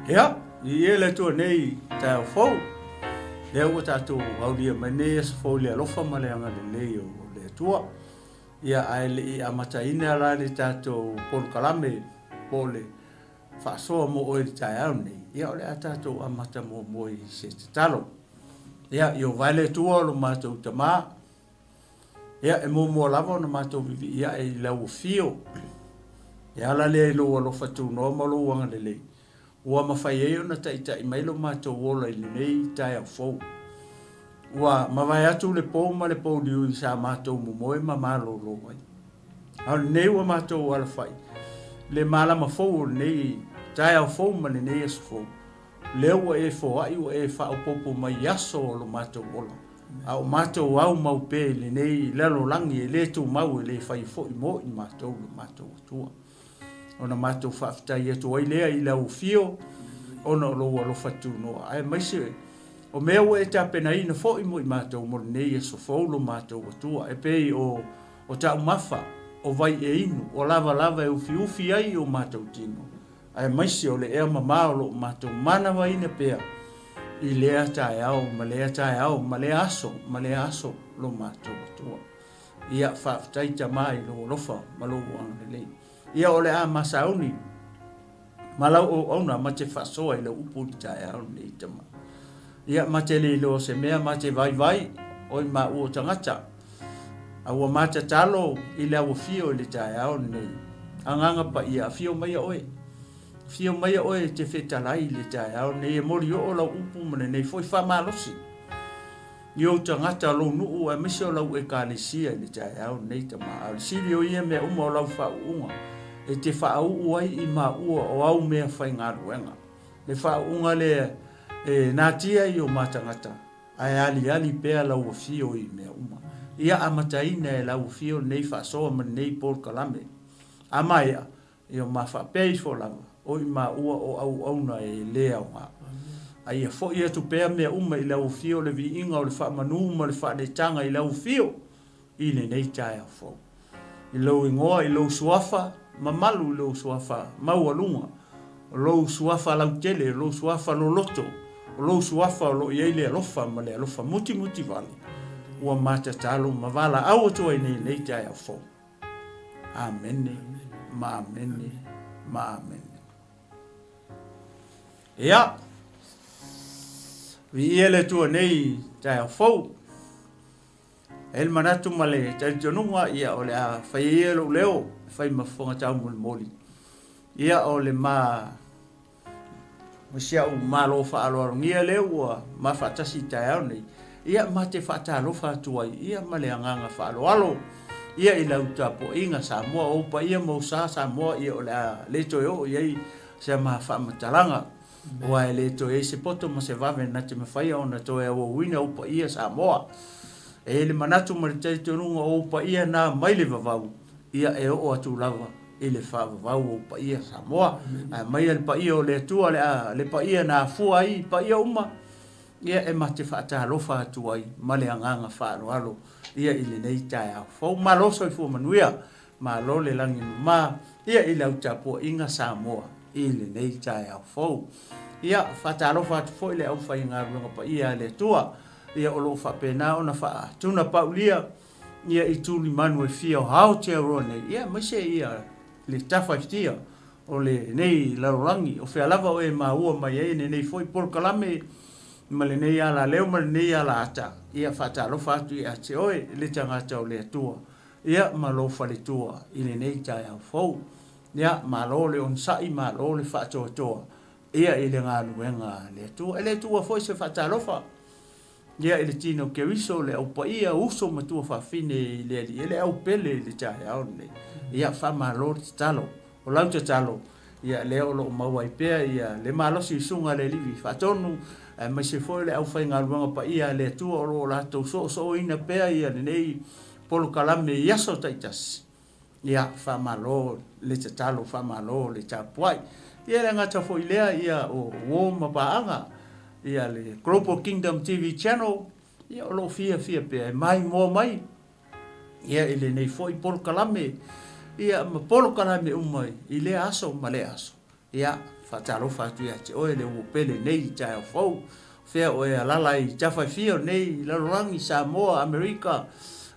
Ia, viia le Atua nei taeao fou. Lea ua tatou aulia mai nei aso fou i le alofa ma le agalelei o le Atua. Ia, ae le i amataina la le tatou polokalame po o le faasoa mo oe i le taeao nei, ia o le a tatou amata muamua i se tatalo. Ia, Ieova e le Atua o lo matou Tama, Ia, e muamua lava ona matou vivii ae i lau afio, e ala lea i lou alofa tunoa ma lou agalelei, ua mafai ai ona taitai mai lo matou ola i lenei taeao fou. Ua mavae atu le po ma le pouliui sa matou momoe ma malolo ai. A o lenei ua matou alafai le malama fou o lenei taeao fou ma lenei aso fou, Lea ua e foai ua e faaopoopo mai i aso o lo matou ola, a o matou au mau pea i lenei lalolagi e le tumau e le faia foi mo i matou lo matou Atua. Ona matou faafetai atu ai lea i lau afio ona o lou alofa tunoa, aemaise o mea ua e tapenaina foi mo i matou mo lenei aso fou lo matou Atua, e pei o o taumafa, o vai e inu, o lavalava e ufiufi ai i o matou tino, aemaise o le ea mamā o lo o matou manavaina pea i lea taeao ma lea taeao ma lea aso ma lea aso lo matou Atua. Ia, faafetai Tama i lou alofa ma lou agalelei. Ia, o le a ma sauni ma lau auauna ma te faasoa i lau upu i le taeao lenei, Tama. Ia, ma te le iloa se mea ma te vaivai, oi maua o tagata. A ua ma tatalo i le auafio i le taeao lenei. Agaga Paia, afio maia oe. Afio maia oe e te fetalai i le taeao lenei e moli oo lau upu ma lenei foi faamalosi i ou tagata, lou nuu aemaise o lau Ekalesia i le taeao lenei, Tama. A o le sili o ia mea uma o lau faauuga e te faauu ai i maua o au mea faigaluega. Le faauuga lea e natia i o ma tagata Ae aliali pea lau afio i mea uma. Ia amataina e lau afio lenei faasoa ma lenei polokalame. A maea, ia ma faapea ifo lava, o i maua o auauna e le aoga. A ia foi atu pea mea uma i lau afio le viiga o le faamanu ma le faaletaga i lau afio i lenei taeao fou. I lou igoa, i lou suafa mamalu, i lou suafa maualuga, o lou suafa lautele, o lou suafa loloto, o lou suafa o lo o i ai le alofa ma le alofa mutimutivale, ua matatalo ma valaau atu ai nei i lenei taeao fou. Amene, ma amene, ma amene. Ia, viia le Atua nei taeao fou. E i ai le manatu ma le talitonuga, ia o le a fai ai ia lou leo e fai ma fofoga taumolimoli. Ia o le ma ma si au malo faaaloalogia lea ua ma faatasi i taeao nei, ia ma te faatalofa atu ai ia ma le agaga faaaloalo ia i lau tapuaiga Samoa, o ou paia ma ou sa Samoa, ia o le a le toe oo i ai se ma faamatalaga. Aua e le toe i ai se poto ma se vave na te mafaia ona toe auauina ou paia Samoa. E i ai le manatu ma le talitonuga o ou paia na mai le vavau, ia e oo atu lava i le faavavau ou paia Samoa. Ae aumaia le paia o le Atua le a le paia na afua ai i paia uma, ia e ma te faatalofa atu ai ma le agaga faaaloalo ia i lenei taeao fou. Malo soifua manuia. Malo le lagi mama ia i lau tapuaiga Samoa i lenei taeao fou. Ia, faatalofa atu foi le aufaigaluega paia a le Atua, ia o lo o faapena ona faatunapaulia ia i tulimanu e fia o Aotearoa nei, ia aemaise ia le tafa fitia o lenei lalolagi, o fea lava o e maua mai ai lenei foi polokalame ma lenei alaleo ma lenei alaata, ia faatalofa atu ia te oe le tagata o le Atua. Ia, ma lou faletua i lenei taeao fou. Ia, malo le onosai, malo le faatoatoa, ia, i le galuega a le Atua. E le tuua foi se faatalofa, ia, i le tino Keriso, le au paia, uso ma tuafafine i le Alii, e le au pele i le taeao lenei. Ia, faamalo le tatalo. O lau tatalo, ia, lea o lo o maua ai pea, ia, le malosi i susuga a le Alii Faatonu, aemaise foi o le aufaigaluega paia a le Atua o lo o latou soosooina pea, ia, lenei polokalame i aso taitasi, ia, faamalo le tatalo, faamalo le tapuai. Ia, e le gata foi i lea, ia, o uo ma paaga, ia, le Global Kingdom TV Channel, ia, o lo o fiafia pea e maimoa mai, ia, i lenei foi polokalame, ia, ma polokalame uma i lea aso ma lea aso. Ia, faatalofa atu ia te oe le ua pele nei i taeao fou. Fea oe alala ai i tafa e fia o nei lalolagi, Samoa, Amerika,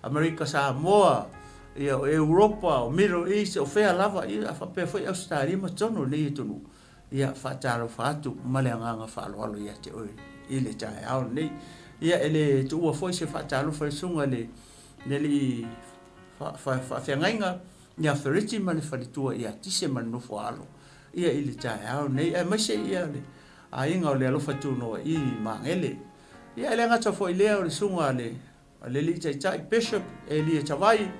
Amerika Samoa, ia, o Europa, o Middle East, o fea lava, ia, a faapea foi Ausetalia ma totonu o nei atunuu. Ia, faatalofa atu ma le agaga faaaloalo ia te oe i le taeao lenei. Ia, e le tuua foi se faatalofa i le susuga i le le alii faafeagaiga ia Fereti ma le faletua ia Tise ma le nofo a alo ia i le taeao lenei, aemaise ia le aiga o le alofa tunoa i Magele. Ia e le gata foi i lea o le susuga a le alii taitai Bishop Elia Tavai,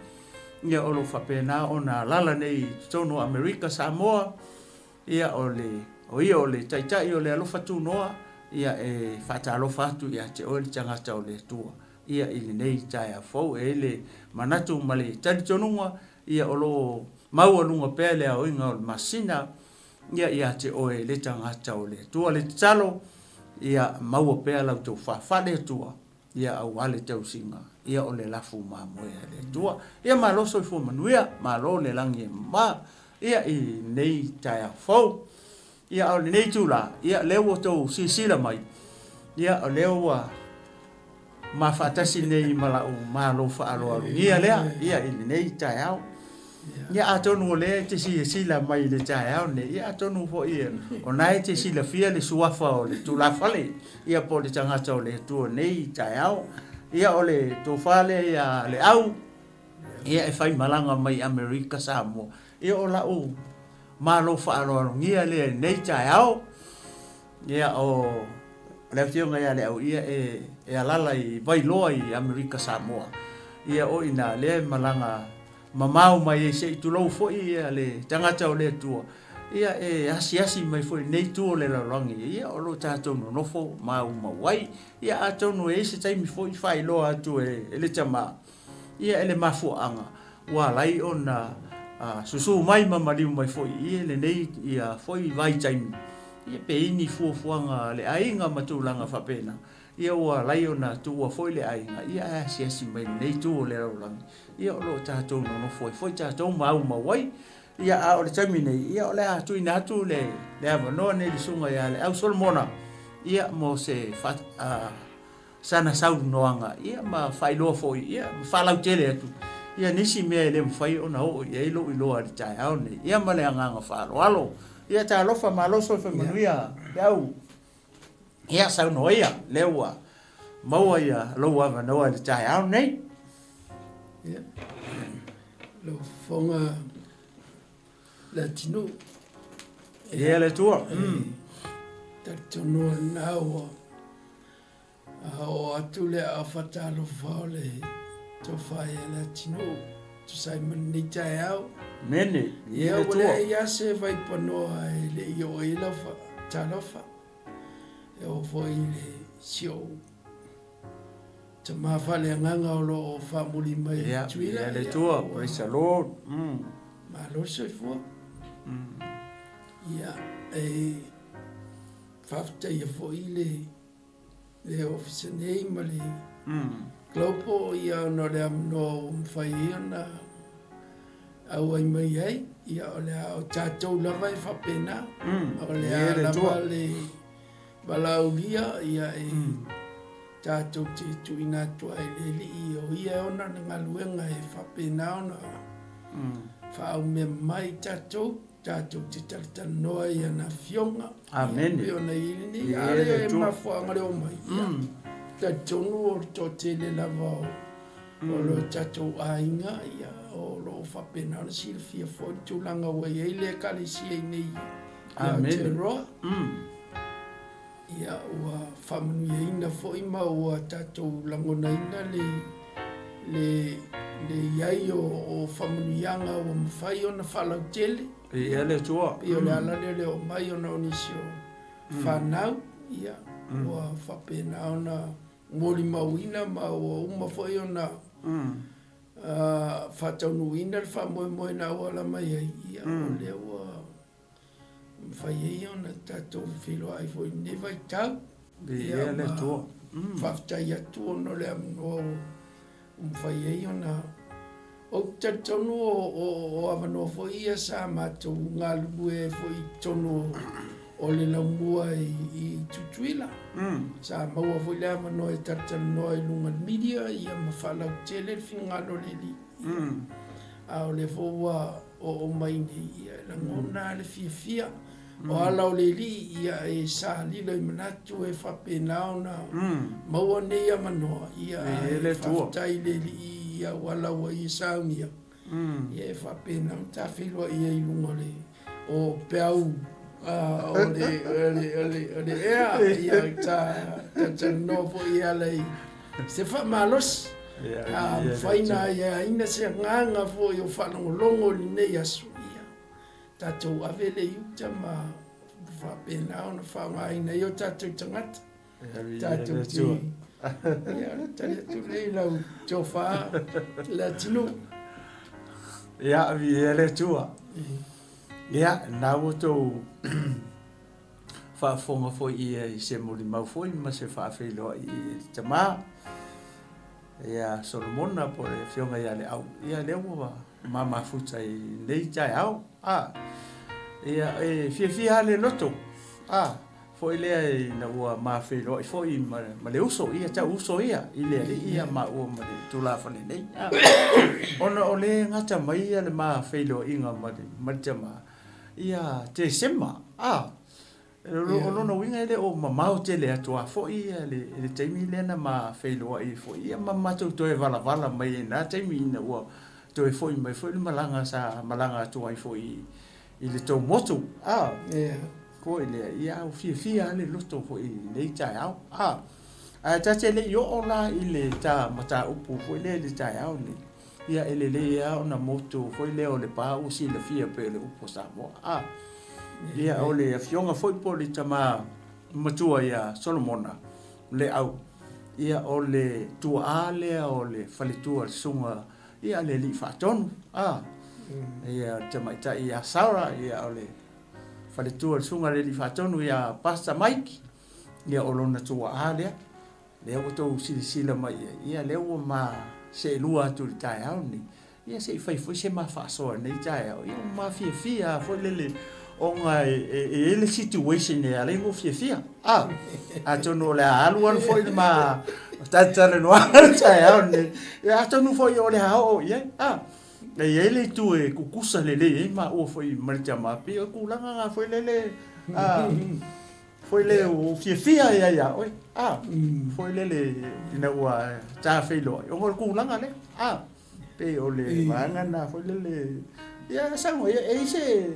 ia o lo o faapena ona alaala nei i totonu o Amerika Samoa, ia o le o ia o le taitai o le alofa tunoa, ia e faatalofa atu ia te oe le tagata o le Atua. Ia i lenei taeao fou e i ai le manatu ma le talitonuga ia o lo o maualuga pea le aoina o le masina ia ia te oe le tagata o le Atua. Le tatalo ia maua pea la outou faafale-Atua ia aua le tausiga ia o le lafu mamoe a le Atua. Ia malo soifua manuia, malo le lagi e mama ia i lenei taeao fou. Ia a o lenei itula, ia lea ua outou silasila mai, ia o lea ua ma faatasi nei ma la'u malo faaaloalogia lea ia i lenei taeao. Ia atonu o lea e te silasila mai i le taeao lenei, ia atonu foi o na e te silafia le suafa o le tulafale, ia po o le tagata o le Atua i lenei taeao. Ia o le tofa lea ia Leau, ia e faimalaga mai Amerika Samoa. Ia o la'u malo faaaloalogia lea i lenei taeao. Ia o le afioga ia Leau ia e e alala i Vailoa i Amerika Samoa. Ia o ina lea e malaga mamao mai ai se i tulou foi ia le tagata o le Atua. Ia e asiasi mai foi i lenei itu o le lalolagi ia o lo o tatou nonofo maumau ai. Ia atonu e i ai se taimi foi faailoa atu e le tama ia e le mafuaaga ua ala ai ona susu mai ma maliu mai foi i lenei ia foi vaitaimi ia pe i ni fuafuaga a le aiga ma tulaga faapena ia ua ala ai ona tuua foi le aiga ia ae asiasi mai lenei itu o le lalolagi ia o lo o tatou nonofo ai foi tatou maumau ai. Ia a o le taimi nei ia o le a tuuina atu le le avanoa nei i le susuga ia Leau Solomona ia mo se fa, sana saunoaga ia ma faailoa foi ia ma faalautele atu ia nisi mea e le mafai ona oo i ai lou iloa i le taeao lenei. Ia ma le agaga faaaloalo. Ia talofa malo soifua manuia Leau. Ia saunoa ia, lea ua maua ia lou avanoa i le taeao lenei. Ia, lau fofoga Leatinuu. Ia le Atua. Talitonu o lena ua oo atu le aao faatalofa o le tofa ia Leatinuu tusa ai ma lenei taeao. Mene, ia le Atua. Ua leai lava se vaipanoa e le i oo i ai lau faatalofa. E oo foi i le si ou tama faaleagaga o lo o faamuli mai i Tutuila. Ia le Atua, praise the Lord. Malo le soifua. Ia, e faafetaia foi le le ofisa nei ma le Global ia ona o le avanoa ua mafai ai ona auai mai ai. Ia o le a o tatou lava e faapena. O le a lava le valaaulia ia e tatou te tuuina atu ai i le Alii o ia e ona le galuega e faapena ona faaumea mai tatou, tatou te talatalanoa i ana afioga. Amene. Ia, pei ona i ai lenei, a lea e mafuaaga le omai, ia, talitonu o le toatele lava o o lo tatou aiga, ia, o lo o faapena ona silafia foi le tulaga ua i ai le Ekalesia i nei i Aotearoa. Ia, ua faamanuiaina foi ma ua tatou lagonaina le, le, le i ai o, o faamanuiaga ua mafai ona faalautele. Ia le Atua. Pei o le ala lea o le oo mai ona o nisi o fanau, ia, ua faapena ona molimauina ma ua uma foi ona faataunuuina le faamoemoe na auala mai ai, ia, o lea ua mafai ai ona tatou feiloai foi i lenei vaitau. Viia le Atua. Faafetai atu ona o le avanoa ua mafai ai ona Ou te talitonu o avanoa foi ia sa matou galulue ai foi i totonu o le laumua i Tutuila. Sa maua foi le avanoa e talatalanoa i luga o le media ia ma faalautele le finagalo o le Alii. A o lea foi ua oo mai nei, ia e lagona lava le fiafia. O ala o le Alii, ia e sa lilo i manatu e faapena ona maua nei avanoa, ia ae faafetai i le Alii i auala ua ia saunia, ia e faapena ona ta feiloai ai i luga o le o peau o le ea, ia ta talanoa foi e ala i se faamalosi. A mafai ona aiaina se agaga foi o faalogologo i lenei aso, ia tatou ave le i uta ma faapena ona faaaogaina ai o tatou tagata. Tatou te ia tali atu lea i lau tofa Leatinuu. Ia, viia le Atua. Ia, na ua outou faafofoga foi ia i se molimau foi ma se faafeiloai i le tama ia Solomona po o le afioga ia Leau. Ia lea ua ma mafuta i lenei taeao. A, ia, e fiafia lava le loto. A, foi lea ina ua ma feiloai foi ma, ma le uso, ia tau uso ia i le alii ia maua ma le tulafale nei. A, ona o le gata mai ia le ma feiloaiga ma le, ma le tama, ia Tesema. A, O lona uiga e le o mamao tele atu a foi le, le taimi lea na ma feiloai foi ia ma matou toe valavala mai i na taimi ina ua toe foi mai foi le malaga sa malaga atu ai foi i le tou motu. A, yeah. Foi lea, ia ua fiafia lava le loto foi i lenei taeao. A, ae ta te le i oo la i le ta mataupu foi lea i le taeao lenei, ia e lelei lava ona motu foi lea o le pa ua silafia pei o le upu a Samoa. A, ia o le afioga foi po o le tama matua ia Solomona Leau, ia o le tuaa lea o le faletua o le susuga ia le alii faatonu. A, ia le tamaitai ia Sarah, ia o le faletua o le susuga i le alii faatonu ia Pastor Mike, ia o lona tuaa lea. Lea ua outou silasila mai i ai, ia lea ua ma seelua atu i le taeao lenei, ia se i fai foi se ma faasoa i lenei taeao, ia ua ma fiafia lava foi lele, ona e i ai le situation e ala ai ona ou fiafia. A, atonu o le a alu alu foi le ma talatalanoaga i le taeao lenei, ia atonu foi o le a oo i ai. A, e i ai le itu e kukusa lelei ai maua foi ma le tama, pei o le tulaga lena foi lele, a, Foi lele ua ou fiafia ai ia oe, a, foi lele ina ua ta feiloai, ona o le tulaga lea, a, pei o le vaega lena foi lele, ia saunoa, ia, e i ai se,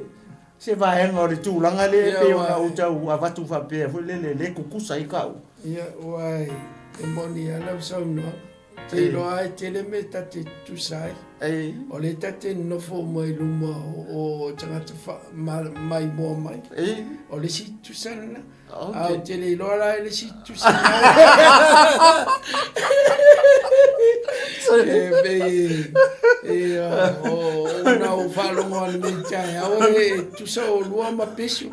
se vaega o le tulaga lea e pei ona ou tau avatu faapea foi lele, le kukusa ai ka u. Ia, aua e moni lava lau saunoaga. Te iloa e tele mea ta te tutusa ai. Ei. O lea ta te nofo uma i luma o tagata maimoa mai. Ei. O le isi tutusa lena. Okay. A ou te le iloa la i le isi tutusa lena. E pei e, o ona ou faalogo ane i taeao e tutusa olua ma pesu.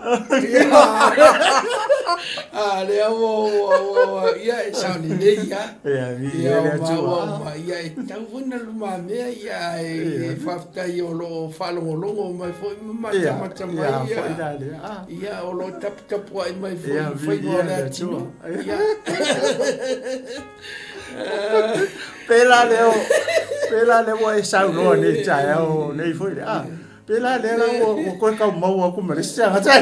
A lea ua ia e sao lelei lava. Ia, viia le Atua. Ia, e tatau foi ona lumamea, ia, ae faafetai o lo o faalogologo mai foi ma matamata mai. Ia, foi la lea. Ia, o lo o taputapuai mai foi i faiva o le atunuu. Ia. Pēlā lea, pēlā lea ua e saunoa nei i taeao nei foi lea. Ah, pēlā lea la ua, ua koe kau maua aku ma le isi tagata.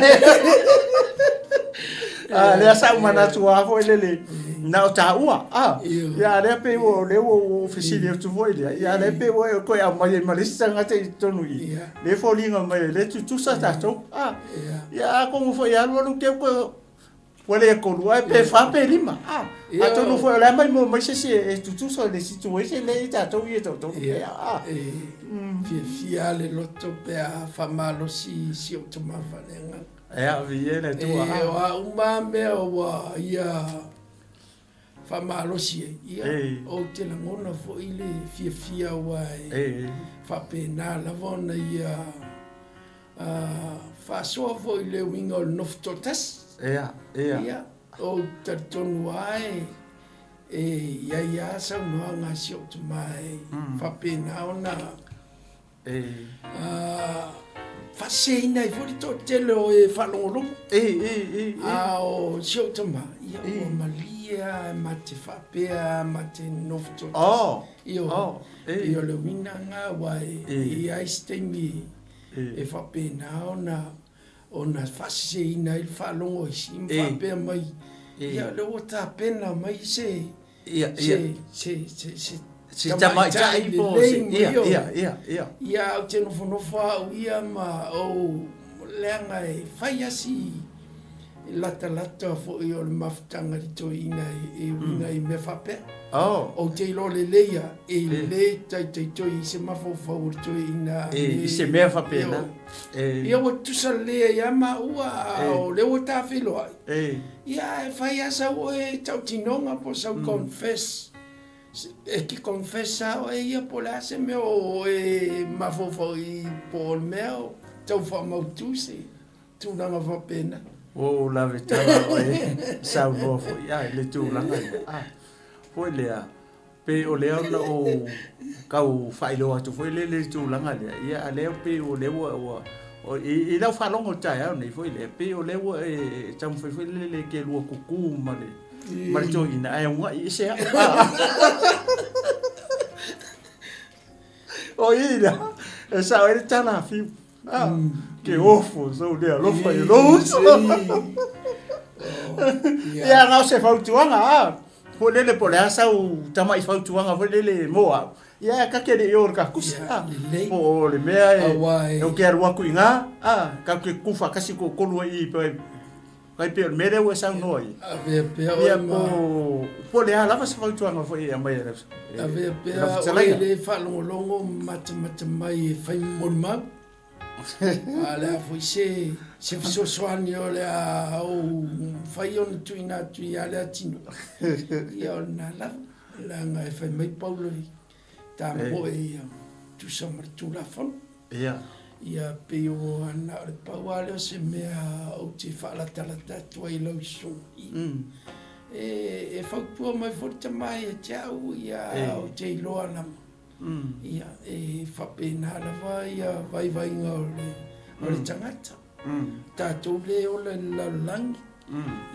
Ah, lea sa ou manatu lava foi lele, na o taua. Ah, ia lea pei ua, lea ua ou fesili atu foi lea. Ia lea pei ua e toe aumai ai ma le isi tagata i totonu i i. Lea e foliga mai o lea e tutusa tatou. Ah, ia atonu foi e alualu te koe Ua le tolu ae pe fa pe lima. Ah, atonu foi o le a maimoa mai se isi e tutusa i le situation lea i tatou ia toatolu pea. Ah. E fiafia le loto pe a faamalosi si ou tama faaleagaga. Ea, viia le Atua. E, o a uma lava mea ua ia faamalosi ai, ia, ou te lagona foi le fiafia aua e faapena lava ona ia faasoa foi i le uiga o le nofo toatasi. Ea, ea. Ia, ou te talitonu lava e i ai lava saunoaga a si ou tama e faapena ona Faaseseina ai foi le toatele o e faalogologo. A o si ou tama, ia ua malie lava ma te faapea ma te nonofo toatasi. Ioe. Pei o le uiga lena aua e i ai se taimi e faapena ona ona faaseseina ai le faalogo a isi ma faapea mai, ia o lea ua tapena mai se se se se se se tamaitai po o se ia ia ia ia ia ou te nofonofo au ia ma ou leaga e fai lava si latalata foi o le mafutaga i le toeaina e uiga i mea faapea. Oh. Ou te iloa lelei lava e le taitaitoi i se mafaufau o le toeaina i se mea faapena. Ia ua tutusa lelei ai lava maua a o lea ua ta feiloai. Ia ae fai lava sau oe tautinoga po o sau confess. E te confess lava oe ia po o le a se mea o oe mafaufau i po o le mea o tau faamautu se tulaga faapena. Ua ou lave tala oe saunoa foi a i le tulaga lea. A foi lea pei o lea ona ou tau faailoa atu foi lele i le tulaga lea, ia a lea pei o lea ua ua i lau faalogo i le taeao nei foi lea, pei o lea ua e taumafai foi lele e te lua kuku ma le ma le toeaina ae una'i ese au. O i lea, e sao ai le tala a Fiu. Ah, ke ofo sou le alofa i lou uso. Ia, na o se fautuaga, ah. Foi lele po o le a sau tamai fautuaga foi lele mo au. Ia, ta te le i o i le kakusi, ah. Po o le mea e, ou te alu atu i ina, ah, tatou te tutu faatasi toatolu ai i i, tai pei o le mea lea ua e saunoa ai. Avea pea oe ma... Po o le a lava se fautuaga foi e aumai e lau Avea pea oe le faalogologo ma matamata mai e fai molimau. A o le a foi se se fesoasoani o le a ou mafai ona tuuina atu ia Leatinuu, ia o lena lava. Leaga e fai mai Paulo i tamoe ia tusa ma le Tulafono. Ia. Ia pei o na o le pau lava lea o se mea ou te faalatalata atu ai i lau susuga. E fautua mai foi le tama ia te au, ia ou te iloa lava. Ia e faapena lava ia vaivaiga o le o le tagata. Tatou le ola i le lalolagi.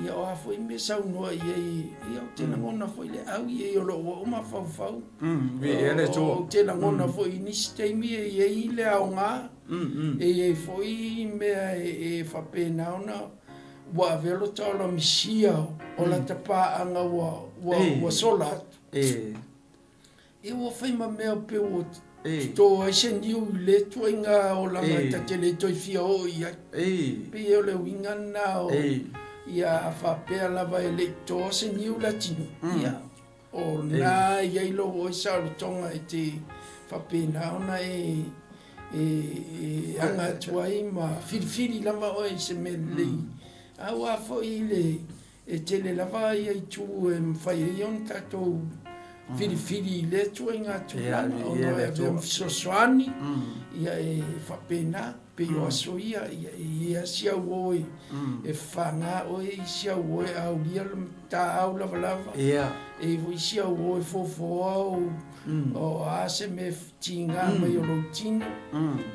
Ia o a foi mea saunoa i ai, ia ou te lagona foi le au i ai o lou ou mafaufau. Ou te lagona foi i nisi taimi e i ai le aoga, e i ai foi mea e faapena ona ua avea lota ola misia o lata paaga ua sola atu. Ia ua fai ma mea pei ua toto ai se niu i lea ituaiga olaga ta te le toe fia oo i ai. Pei o le uiga lena o ia faapea lava e le i totoa se niu le atunuu. Ia, o lena e i ai lou oe saolotoga e te faapena ona e aga atu ai ma filifili lava oe i se mea lelei. Aua foi le E tele lava ia itu e mafai ai ona tatou filifili i lea ituaiga tulaga ona e avea ma fesoasoani, ia e faapena, pei o aso ia, ia e i ai si au o e fafaga oe, i si au o e aulia le mataau lavalava, e i ai foi si au o e foafoa ou o a se mea e tiga mai o lou tino,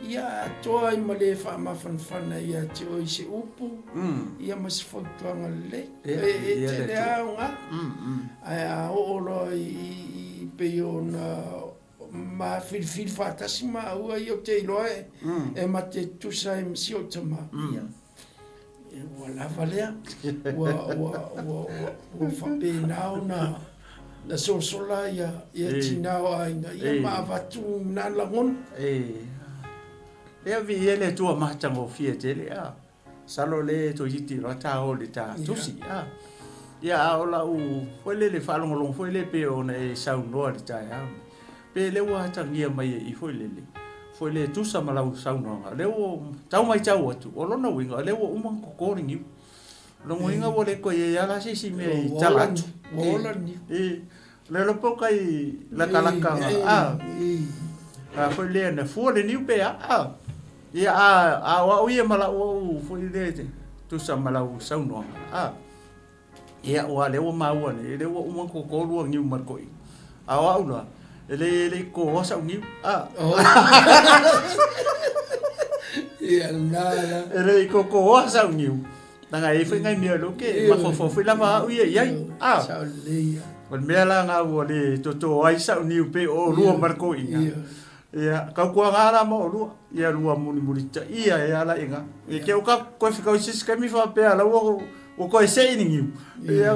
ia atoa ai ma le faamafanafana ia te oe i se upu, ia ma se fautuaga lelei. E tele lava aoga, ae a oo loa i pei ona ma filifili faatasi maua ia ou te iloa e mate tutusa ai ma si ou tama, ia Ua lava lea, ua, ua, ua, ua, ua faapena ona na sosola ia, ia tina o aiga, ia ma avatu na lagona. Ia viia le Atua matagofie tele, a. Masalo le toeitiiti loa ta o i le ta tusi, a. Ia a o lau foi lele faalogologo foi lea pei ona e saunoa i le taeao nei. Pe lea ua atagia mai e i foi lele, foi le tusa ma lau saunoaga, o lea ua tau matau atu, o lona uiga, o lea ua uma ona toto le niu. O lona uiga ua le toe i ai lava la se isi mea i tala atu. Ua ola le niu. E, o lea lava po o kai lakalaka, a, a foi lea na fua le niu pe a, a. Ia, a o au ia ma lau au foi lea tusa ma lau saunoaga, a. Ia, aua o lea ua maua nei, o lea ua uma ona toto lua niu ma le toeaina. A o au la, E le e le i koa sa'u niu a. Oh. Ia lena la. E le i kokoa sa'u niu. Leaga e i ai foi nai mea o lea ou te mafaufau foi lava au ia i ai. A. Sao lelei ia. O le mea la lena ua le toto ai sa'u niu pei o oulua ma le toeaina. Ia, tautuaga la ma oulua, ia lua mulimulitaia ai lava la i ina. I te i ua toe fetau i se isi taimi faapea o la ua toe sei le niu. Ia,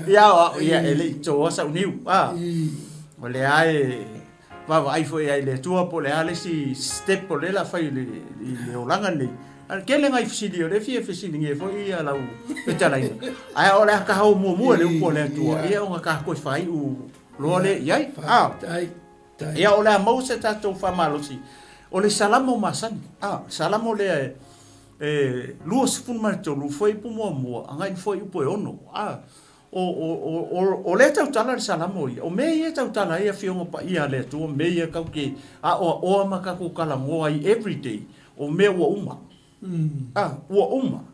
ia, ia, e le i toa sau niu. A, o lea e vaavaai foi ai i le Atua po o le a le isi step o lea o le a fai i le olaga lenei. A o le tele nai fesili o lea e fia fesiligia foi ia lau fetalaiga, ae o le a ta o muamua i le upu a le Atua, ia ona ta toe faaiu loa lea i ai. A. Ia, o le a maua se tatou faamalosi. O le Salamo masani, a, Salamo lea e, e 23 fuaiupu muamua agai i le fuaiupu e 6. A, o, o, o, o, o lea e tautala le Salamo ia. O mea ia e tautala ai Afioga Paia a le Atua, mea ia tatou te aoaoa ma tatou talanoa ai everyday, o mea ua uma. A, ua uma.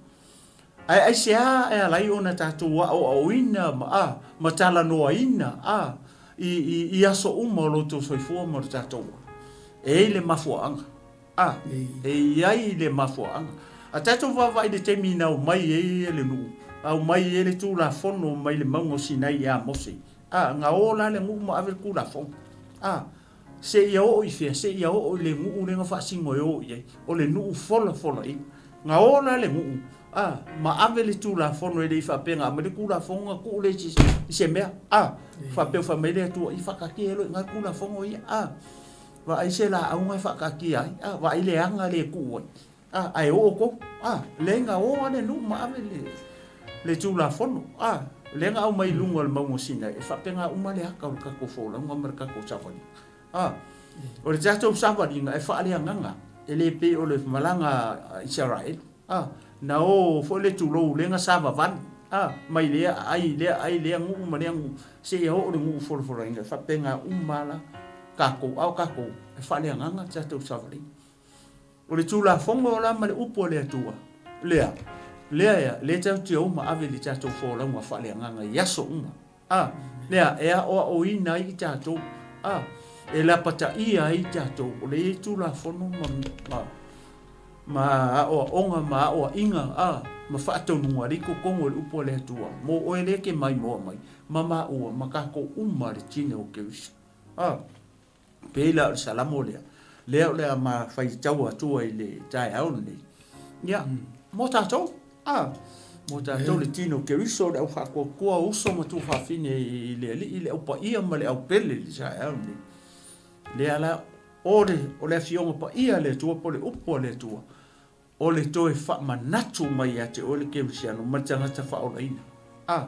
Ae aisea e ala ai ona tatou aoaoina ma, a, ma talanoaina, a, i, i, i aso uma o lo outou soifua ma lo tatou ola? E i ai le mafuaaga. A, e i ai le mafuaaga. A tatou vaavaai i le taimi na aumai ai le nuu, aumai ai le Tulafono mai le mauga o Sinai ia Mose, a, na o la le nuu ma ave le Tulafono. A, Seia oo i fea? Seia oo i le nuu lea na faasino e o i ai, o le nuu folafolaina. Na o la le nuu, a, ma ave le Tulafono, e le i faapea na aumai le Tulafono na tuu lea i se mea, a, faapea ua fai mai le Atua, ia faataatia loa i ina le Tulafono ia, a, vaai se laau na e faataatia ai, a, vaai le aga lea e tuu ai, a, ae oo outou, a, lea na o lava le nuu ma ave le, le Tulafono, a, lea na aumai i luga o le mauga o Sinai, e faapena uma le ata o le tatou folauga ma le tatou savaliga. A, o le tatou savaliga e faaleagaga, e le pei o le malaga a Isaraelu, a, na o foi le tulou lea na savavali, a, mai lea aai i lea aai, lea nuu ma lea nuu, seia oo i le nuu folafolaina, e faapena uma lava la tatou, a o tatou, e faaleagaga le tatou savaliga. O le Tulafono la ma le Upu a le Atua, lea, lea ea, lea tatou te o ma ave i le tatou folauga faaleagaga i aso uma. A, lea, e aoaoina ai i tatou, a, e lapataia ai i tatou, o lea e i ai Tulafono ma, ma, ma aoaoga ma aoaiga, a, ma faatonuga lea i totonu o le Upu a le Atua, mo oe lea e te maimoa mai, ma maua, ma tatou uma le tino o Keriso. A. Pei la o le Salamo lea, lea o le a ma faitau atua i le taeao lenei. Ia, mo tatou, a, mo tatou le tino o Keriso, le au faatuatua, uso ma tuafafine i le Alii, le au paia ma le au pele i le taeao lenei. Lea la, o le, o le Afioga Paia a le Atua po o le Upu a le Atua, O le toe faamanatu mai ia te oe le kerisiano ma le tagata faaolaina, a,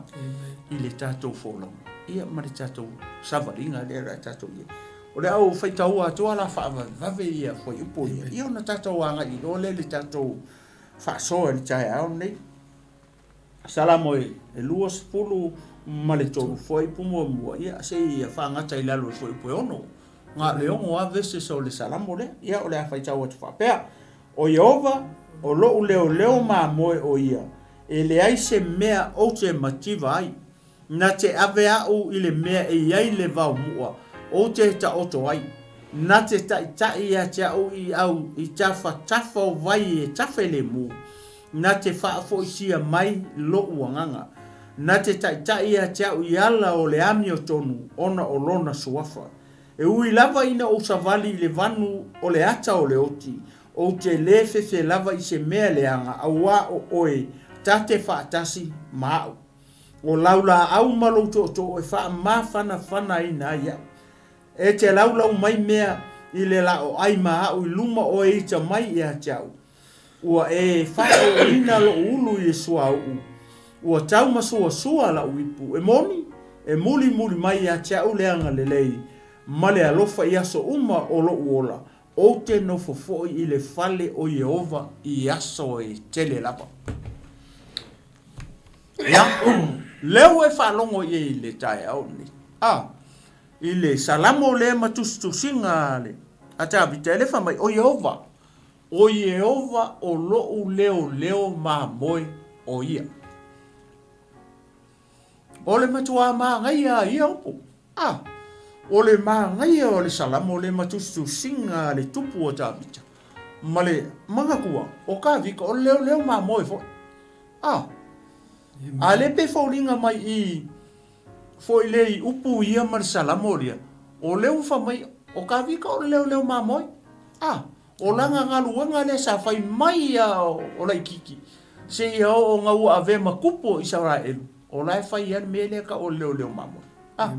i le tatou folauga, ia ma le tatou savaliga lea o le a tatou i ai. O le a ou faitaua atu o le a faavavevave ia fuaiupu ia, ia ona tatou agai loa lea i le tatou faasoa i le taeao lenei. Salamo e 23 fuaiupu muamua, ia se i faagata i lalo i le fuaiupu e 6. Na o le 6 lava verses o le Salamo lea. Ia o le a faitau atu faapea, O Ieova, o loʻu leoleo mamoe o ia, e leai se mea ou te mativa ai. Na te ave aʻu i le mea e i ai le vaomuʻa, ou te taoto ai. Na te taʻitaʻi ia te aʻu i au i tafatafa o vai e tafe lemu. Na te faafoisia mai loʻu agaga. Na te taʻitaʻi ia te aʻu i ala o le amiotonu ona o lona suafa. E ui lava ina ou savali i le vanu o le ata o le oti, ou te lē fefe lava i se mea leaga auā o oe ta te faatasi ma aʻu. O lau lāʻau ma lou tootoo e faamafanafanaina ai aʻu. E te laulau mai mea i le laʻoʻai ma aʻu i luma oe ita mai ia te aʻu. Ua e faaoina loʻu ulu i le suauu, ua taumasuasua laʻu ipu, e moni, e mulimuli mai ia te aʻu le agalelei ma le alofa i aso uma o loʻu ola, ou te nofo foi i le fale o Ieova i aso e tele lava. Ia, lea ua e faalogo i ai i le taeao lenei, a, i le Salamo lea ma tusitusiga a le, a Tavita, e le fai mai, O Ieova, O Ieova o loʻu leoleo mamoe o ia. O le matuā mānaia a ia upu, a, O le manaia o le Salamo lea ma tusitusiga a le tupu o Tavita, ma le manatua, o Tavita o le leoleo mamoe foi. A, a lea pe foliga mai i foi lea i upu ia ma le Salamo lea, o lea ua fai mai, o Tavita o le leoleo mamoe. A, o lana galuega lea sa fai mai a o laitiiti, seia oo ina ua avea ma tupu o Isaraelu, o la e fai lava le mea lea e tau o le leoleo mamoe. A,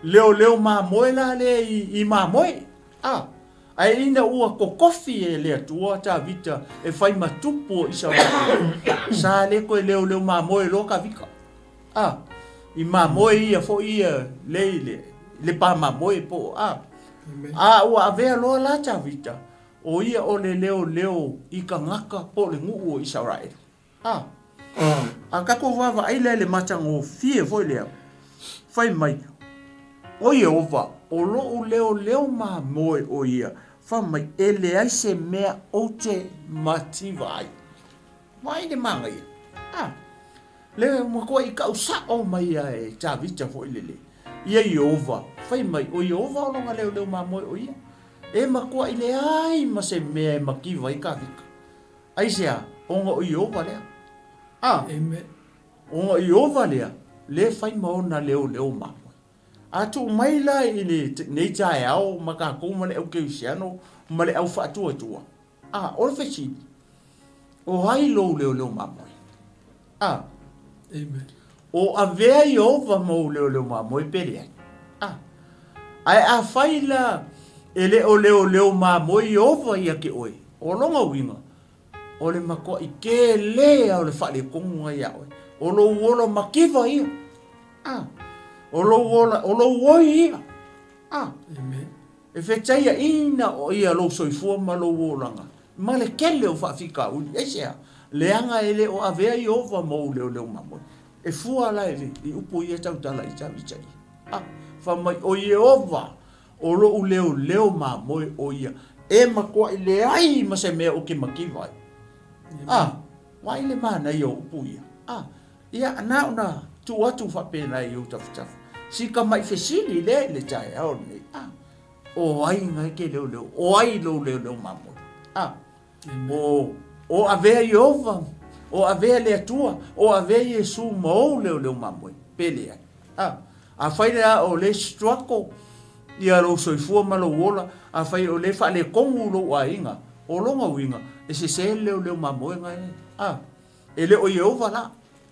leoleo mamoe la lea i mamoe. A, ae ina ua totofi e le Atua Tavita e fai ma tupu o Isaraelu, sa le toe leoleo mamoe loa Tavita. A, i mamoe ia foi ia le i le, le pa mamoe po o a. A ua avea loa la Tavita, o ia o le leoleo i tagata po o le nuu o Isaraelu. A, a tatou vaavaai la i le matagofie foi lea, fai mai, O Ieova, o lou leoleo mamoe o ia, fai mai, e leai se mea ou te mativa ai. Vaai le manaia. A, le matuai kau sao mai a e Tavita foi lele, ia Ieova, fai mai, o Ieova o lona leoleo mamoe o ia. E matuai leai ma se mea e mativa ai Tavita. Aisea? Ona o Ieova lea. A. Amen. Ona o Ieova lea, lea e fai ma ona leoleo mamoe. A tuu mai la i lenei taeao ma tatou ma le au kerisiano ma le au faatuatua, a, o le fesili, o ai lou leoleo mamoe? A. Amen. O avea Ieova ma ou leoleo mamoe pe leai? A. Ae afai la e le o leoleo mamoe Ieova ia te oe, o lona uiga, o le matuai tele a o le faaletonu na ia oe. O lou ola mativa ia. A. O lou ola, o lou oi ia. A. Amen. E fetaiaina o ia lou soifua ma lou olaga, ma le tele o faafitauli. Aisea? Leaga e le o avea Ieova ma ou leoleo mamoe. E fua la i le i upu ia tautala i Tavita ia. A, fai mai, o Ieova o lou leoleo mamoe o ia, e matuai leai ma se mea ou te mativa ai. A, vaai le manaia o upu ia. A, Ia, na ona tuu atu faapena i ou tafatafa. Si tamai fesili lea i le taeao lenei, a, o ai na e te leoleo? O ai lou leoleo mamoe? A, o, o avea Ieova, o avea le Atua, o avea Iesu ma ou leoleo mamoe, pe leai. A, afai lea o le struggle ia lou soifua ma lou ola, afai o le faaletonu lou aiga, o lona uiga, e sese le leoleo mamoe na e, a, E le o Ieova la.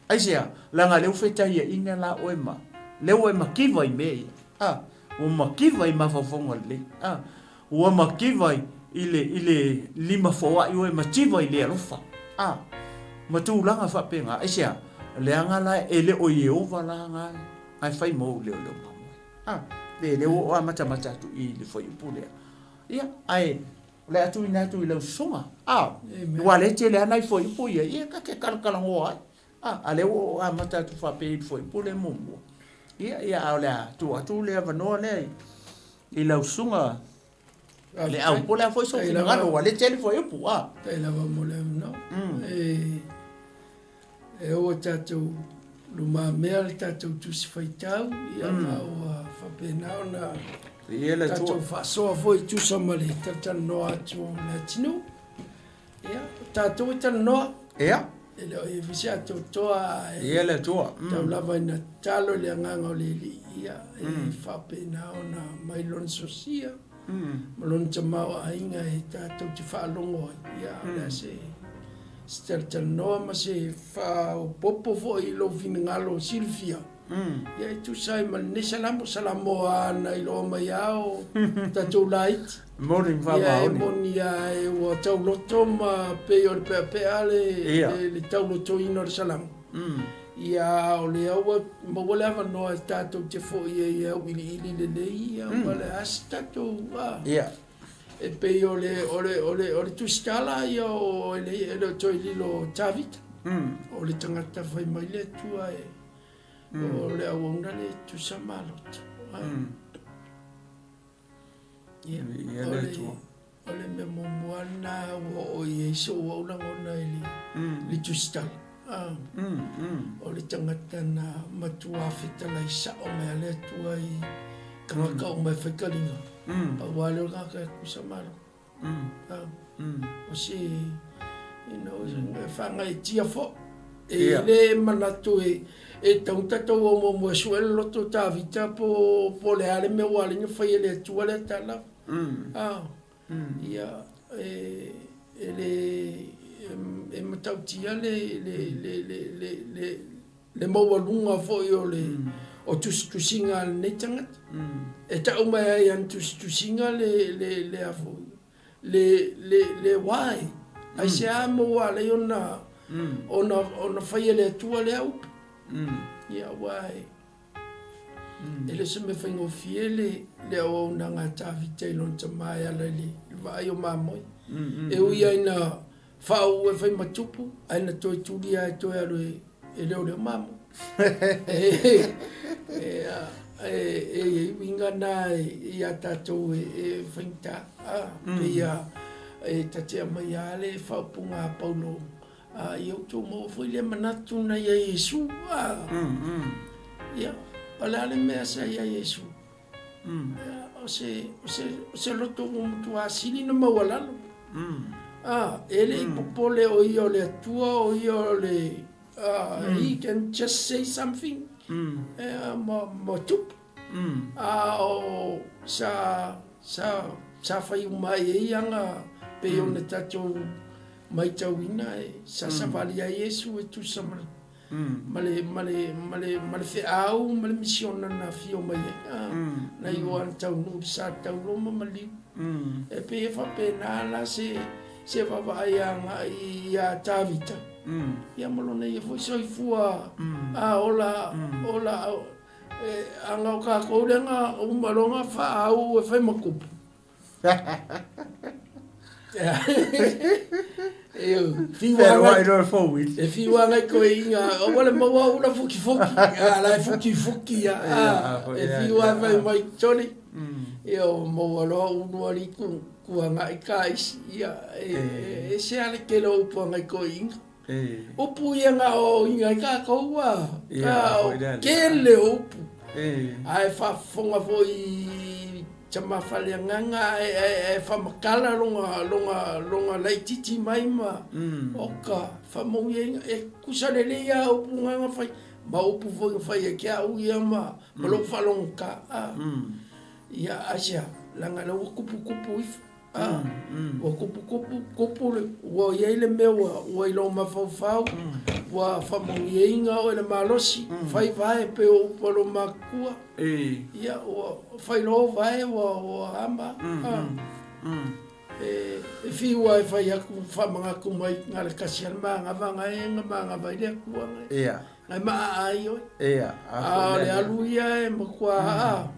Aisea? Leaga lea ua fetaiaina la oe ma, lea ua e mativa i mea ia. A, ua mativa i mafaufauga lelei. A, ua mativa i le, i le lima foai ua e mativa i le alofa. A, ma tulaga faapena. Aisea? Leaga la e le o Ieova la na e fai ma ou leoleo mamoe. A, pe lea ua ou amatamata atu i le fuaiupu lea. Ia, ae O le a tuuina atu i lau susuga. A, aua lea e tele lava nai fuaiupu ia, ia ta te talatalanoa ai. A, a lea ua ou amata atu faapea i le fuaiupu lea muamua. Ia, ia, a o le a tuu atu le avanoa lea i, i lau susuga le au, po o le a foi sou finagalo, aua lea e tele fuaiupu. A. Faafetai lava mo le avanoa. E, e ua tatou lumamea le tatou Tusi Faitau, ia ma ua faapena ona tatou faasoa foi e tusa ma le talatalanoa atu o le atunuu. Ia, o tatou e talanoa. Ia. E le o i ai foi se atoatoa ae Ia le Atua. Tau lava ina tatalo i le agaga o le Alii, ia, e faapena ona aumai Lona sosia ma Lona tamaoaiga e tatou te faalogo ai. Ia, o le a se se talatalanoa ma se faaopoopo foi i lou finagalo silafia, ia e tusa ai ma lenei Salamo, Salamo a na iloa mai a o tatou laiti. Moni ma faamaoni. Ia e moni a e ua tauloto ma pei o le peapea le, le, le taulotoina o le Salamo. Ia o lea ua maua le avanoa e tatou te foi ai e auiliili lelei ia ma le a se tatou a. Ia. E pei o le, o le, o le, o le tusitala ia o e le, e le o toe lilo o Tavita. O le tagata fai mai le Atua e, o le auauna le tusa maloto. Ia, Ia o le le, Atua. o le mea muamua lena ua oo i ai sou au lagona i le, le tusitala. Ah. O le tagata na matua fetalai sao mai a le Atua i Tagata uma e fai taliga. Pau lava lea o le tagata e tusa malo. O se, you know, e faagaeetia foi. E i le manatu e tatau ona tatou o muamua e sue le loto o Tavita po o le a le mea ua ala ai ona fai e le Atua lea tala. Ia, e le, e matautia le, le, le, le, le, le maualuga foi o le o tusitusiga a lenei tagata. E tau mai ai i ana tusitusiga le, le, le a foi, le, le, le why. Aisea mea ua ala ai ona, ona, ona fai e le Atua lea upu. Ia, aua e, e le o se mea faigofie le, le auaunaga a Tavita i lona tama e ala i le vaai o mamoe. E ui lava ina Faauu e fai ma tupu, ae na toe tuli lava e toe alu e leoleo mamoe. E i ai uiga na ia tatou e faigata, pei lava e tatea mai lava le faaupuga a Paulo, ia outou maua foi le manatu na ia Iesu. Ia, o le a le mea sa ia Iesu? O se loto ua matua sili ona maualalo. E le i popole o ia o le Atua, o ia o le... He can just say something ma tupu. A o sa fai uma ai e ia aga pei ona tatou matauina e sa savali ai Iesu e tusa ma ma le, ma le, ma le, ma le feau ma le misiona na afio mai ai, a, na Ioane taunuu i le sa taulo ma maliu. E pei e faapena la se, se vaavaai agai iā Tavita, ia ma lona ia foi soifua, a ola, ola, e, aga o kākou lea na uma loa na faaau e fai ma kupu. E whiu ana koe i ngā, aua le maua ula fukifuki, a la e fukifuki a, e whiu a fai mai toli, ia o maua loa ulu ali ku, kuangai ka isi, ia, e, e se ale tele o upu angai koe inga. Upu ia nga o inga i kākou a, ka o kele o upu. Ae faafofoga foi i tama faleagaga ae faamatala lona, lona, lona laitiiti mai ma oka faamanuiaina. E tusa lelei lava upu na na fai, ma upu foi na fai e ke au ia ma, ma lou faalogotā. Ia, aisea, leaga o lea ua tuputupu ifo. A, ua tuputupu, tupu le, ua i ai le mea ua, ua i lou mafaufau, ua faamanuiaina oe i le malosi, fai vae pei o upu a lou matua, ia, ua fai loa ou vae ua, ua ama. A, e, e fiu lava e fai atu, faamanatu mai na o le tasi lava le manava na e na manava ai le Atua na e, na e maaa ai oe. A o le alu ia e matua aa.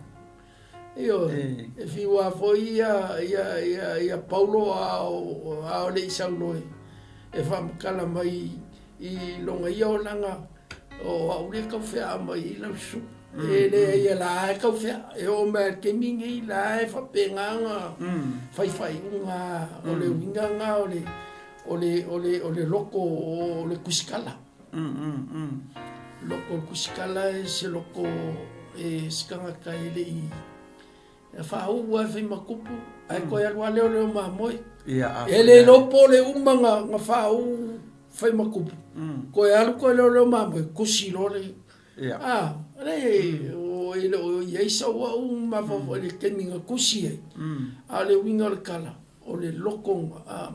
Ioe, e whiua foi ia Paulo a o le i Saulo e faamatala mai i lona ia olaga, o au lea e tau feaa mai ai lau susuga. E leai ia la e tau feaa, e oo mai lava i le taimi lenei, la e faapena ona fai faaiuga o le uiga lena o le loto o le kusikala. Loko o le kusikala e se loko e se tagata e le i faauu lava e fai ma tupu, ae toe alu lava lea o leo mamoe. E le iloa po o le uma na faauu fai ma tupu, toe alu toe leoleo mamoe, kusi loa le... A, e le o i ai sau au mafaufau i le taimi na kusi ai, a o le uiga o le tala, O le loko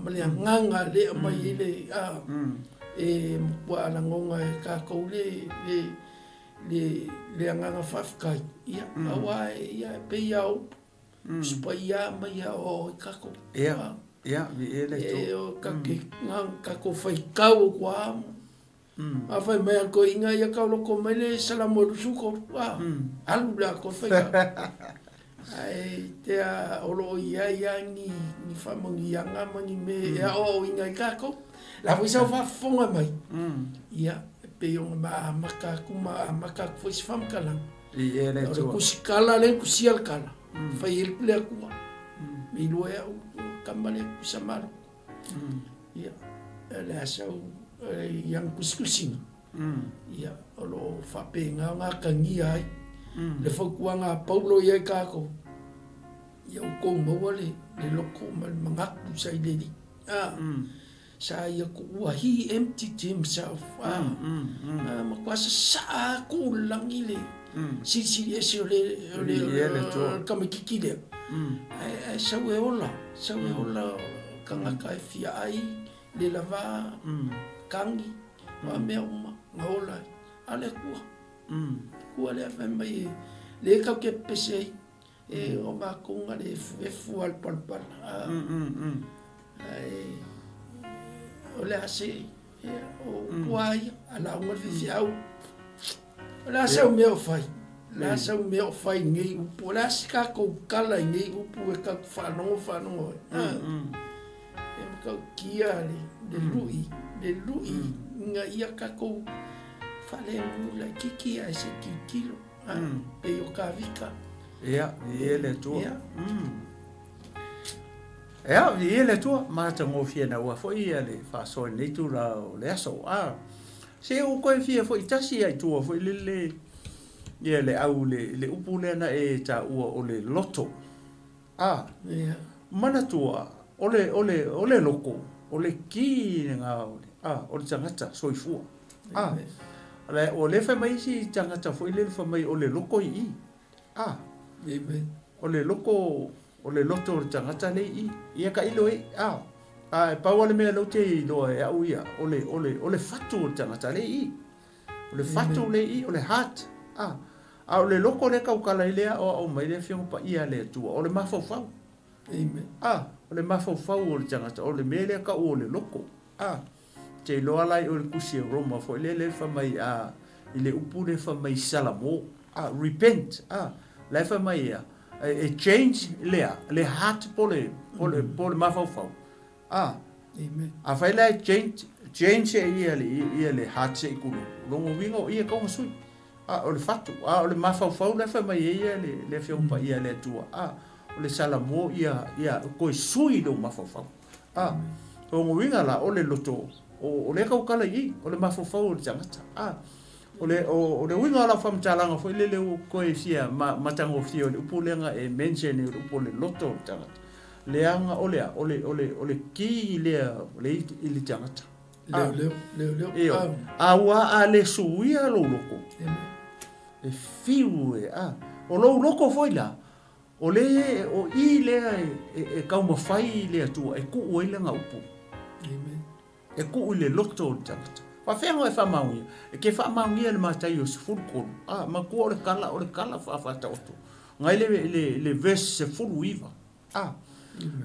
ma le agaga lea e aumai ai le, a, e matua lagona e tatou le, le, le, le agaga faafetai, ia, aua ia, e pei lava o upu, Usi Paia mai e aoao ai tatou. Ia, ia, viia le Atua. E, o tatou faitau atu lava, a fai mai a le toeaina, ia tauloko mai le Salamo e 23, a, alu le atoa faitau. Ae te a, o lo o i ai lava ni, ni faamanuiaga ma ni mea e aoaoina ai tatou. La foi sa ou faafofoga mai, ia, e pei ona ma amata atu ma amata atu foi se faamatalaga. Viia le O le Atua. tusitala lea na tusia le tala, fai ai le Atua. Me iloa e au, tama lea tusa malo. Ia, o le a sau i ana tusitusiga, ia, o lo o faapena ona atagia ai. Le fautuaga a Paulo ia i kākou, Ia outou maua le loto ma le manatu sa i le Alii. Sa ia tuua, he emptied himself. A matua sasaa atu i le lagi le silisili ese o le tamaititi lea. Ae sau e ola, sau e ola o le tagata e fia ai, le lava, kagi, o a mea uma na ola ai. A o le Atua, Atua lea fai mai e, lea tatou te pepese ai. E o matou na le efuefu lava i le palapala. Ae o le a se, o upu lava ia, a lauga le faifeau, o le a sau mea o fai? O le a sau mea o fai i nei upu? O le a se tatou tala i nei upu e tatou te faalogo faalogo ai? E matautia le lui, le lui ina ia tatou faalemu laitiiti ae se i tilotilo. Pei o Kavika. Ia, viia le Atua. Ia. Ia, viia le Atua. Matagofie naua foi ia le faasoa i lenei itula o le aso. A, se ua toe fia foi tasi lava i tua foi lele ia le au i le upu lea na e taua o le loto. A, Ia. manatua, o le, o le, o le loto, o le ki lena o le, a, o le tagata soifua. A, le, o lea fai mai isi tagata foi lele fai mai o le loto i i. A, Amen. O le loto, o le loto o le tagata lea i i. Ia tailo e, a, a e pau lava le mea lea ou te iloa e au ia, o le, o le, o le fatu o le tagata lea i i. O le fatu lea i i, o le heart. A, a o le loto lea e tautala ai lea aoao mai le Afioga Paia a le Atua, o le mafaufau. Amen. A, o le mafaufau o le tagata, o le mea lea tau o le loto. A, te iloa la i o le tusi a Roma foi lea lea fai mai a, i le upu lea fai mai Salamo, a, repent, a, la e fai mai ia, e change lea, le heart po le, po le, po le mafaufau. A, Amen. Afai la e change, change e ia le, ia le heart se i tulou, o lona uiga o ia e tatau ona sui. A, o le fatu, a o le mafaufau la e fai mai ai ia le, le Afioga Paia a le Atua, a, o le Salamo ia, ia toe sui lou mafaufau. A, o lona uiga la, o le loto, o, o lea e tautala i i, o le mafaufau o le tagata. A, o le, o, o le uiga o lau faamatalaga foi lele ua toe fia ma, matagofie o le upu lea na e mention i o le upu o le loto o le tagata. Leaga o le a? O le, o le, o le ki lea o le i le tagata. Leo, leo, leo, leo. Ioe. A ua a le suia lou loto, e fiu e, a. O lou loto foi la, o le, o i lea e, e, e taumafai i le Atua e tuu ai lana upu. Amen. E tuu i le loto o le tagata. Faafefea ona e faamaonia? E ke faamaonia e le Mataio 13. A, matua o le kala, o le kala faafaataoto. Ngai le, le, le verse 19. A,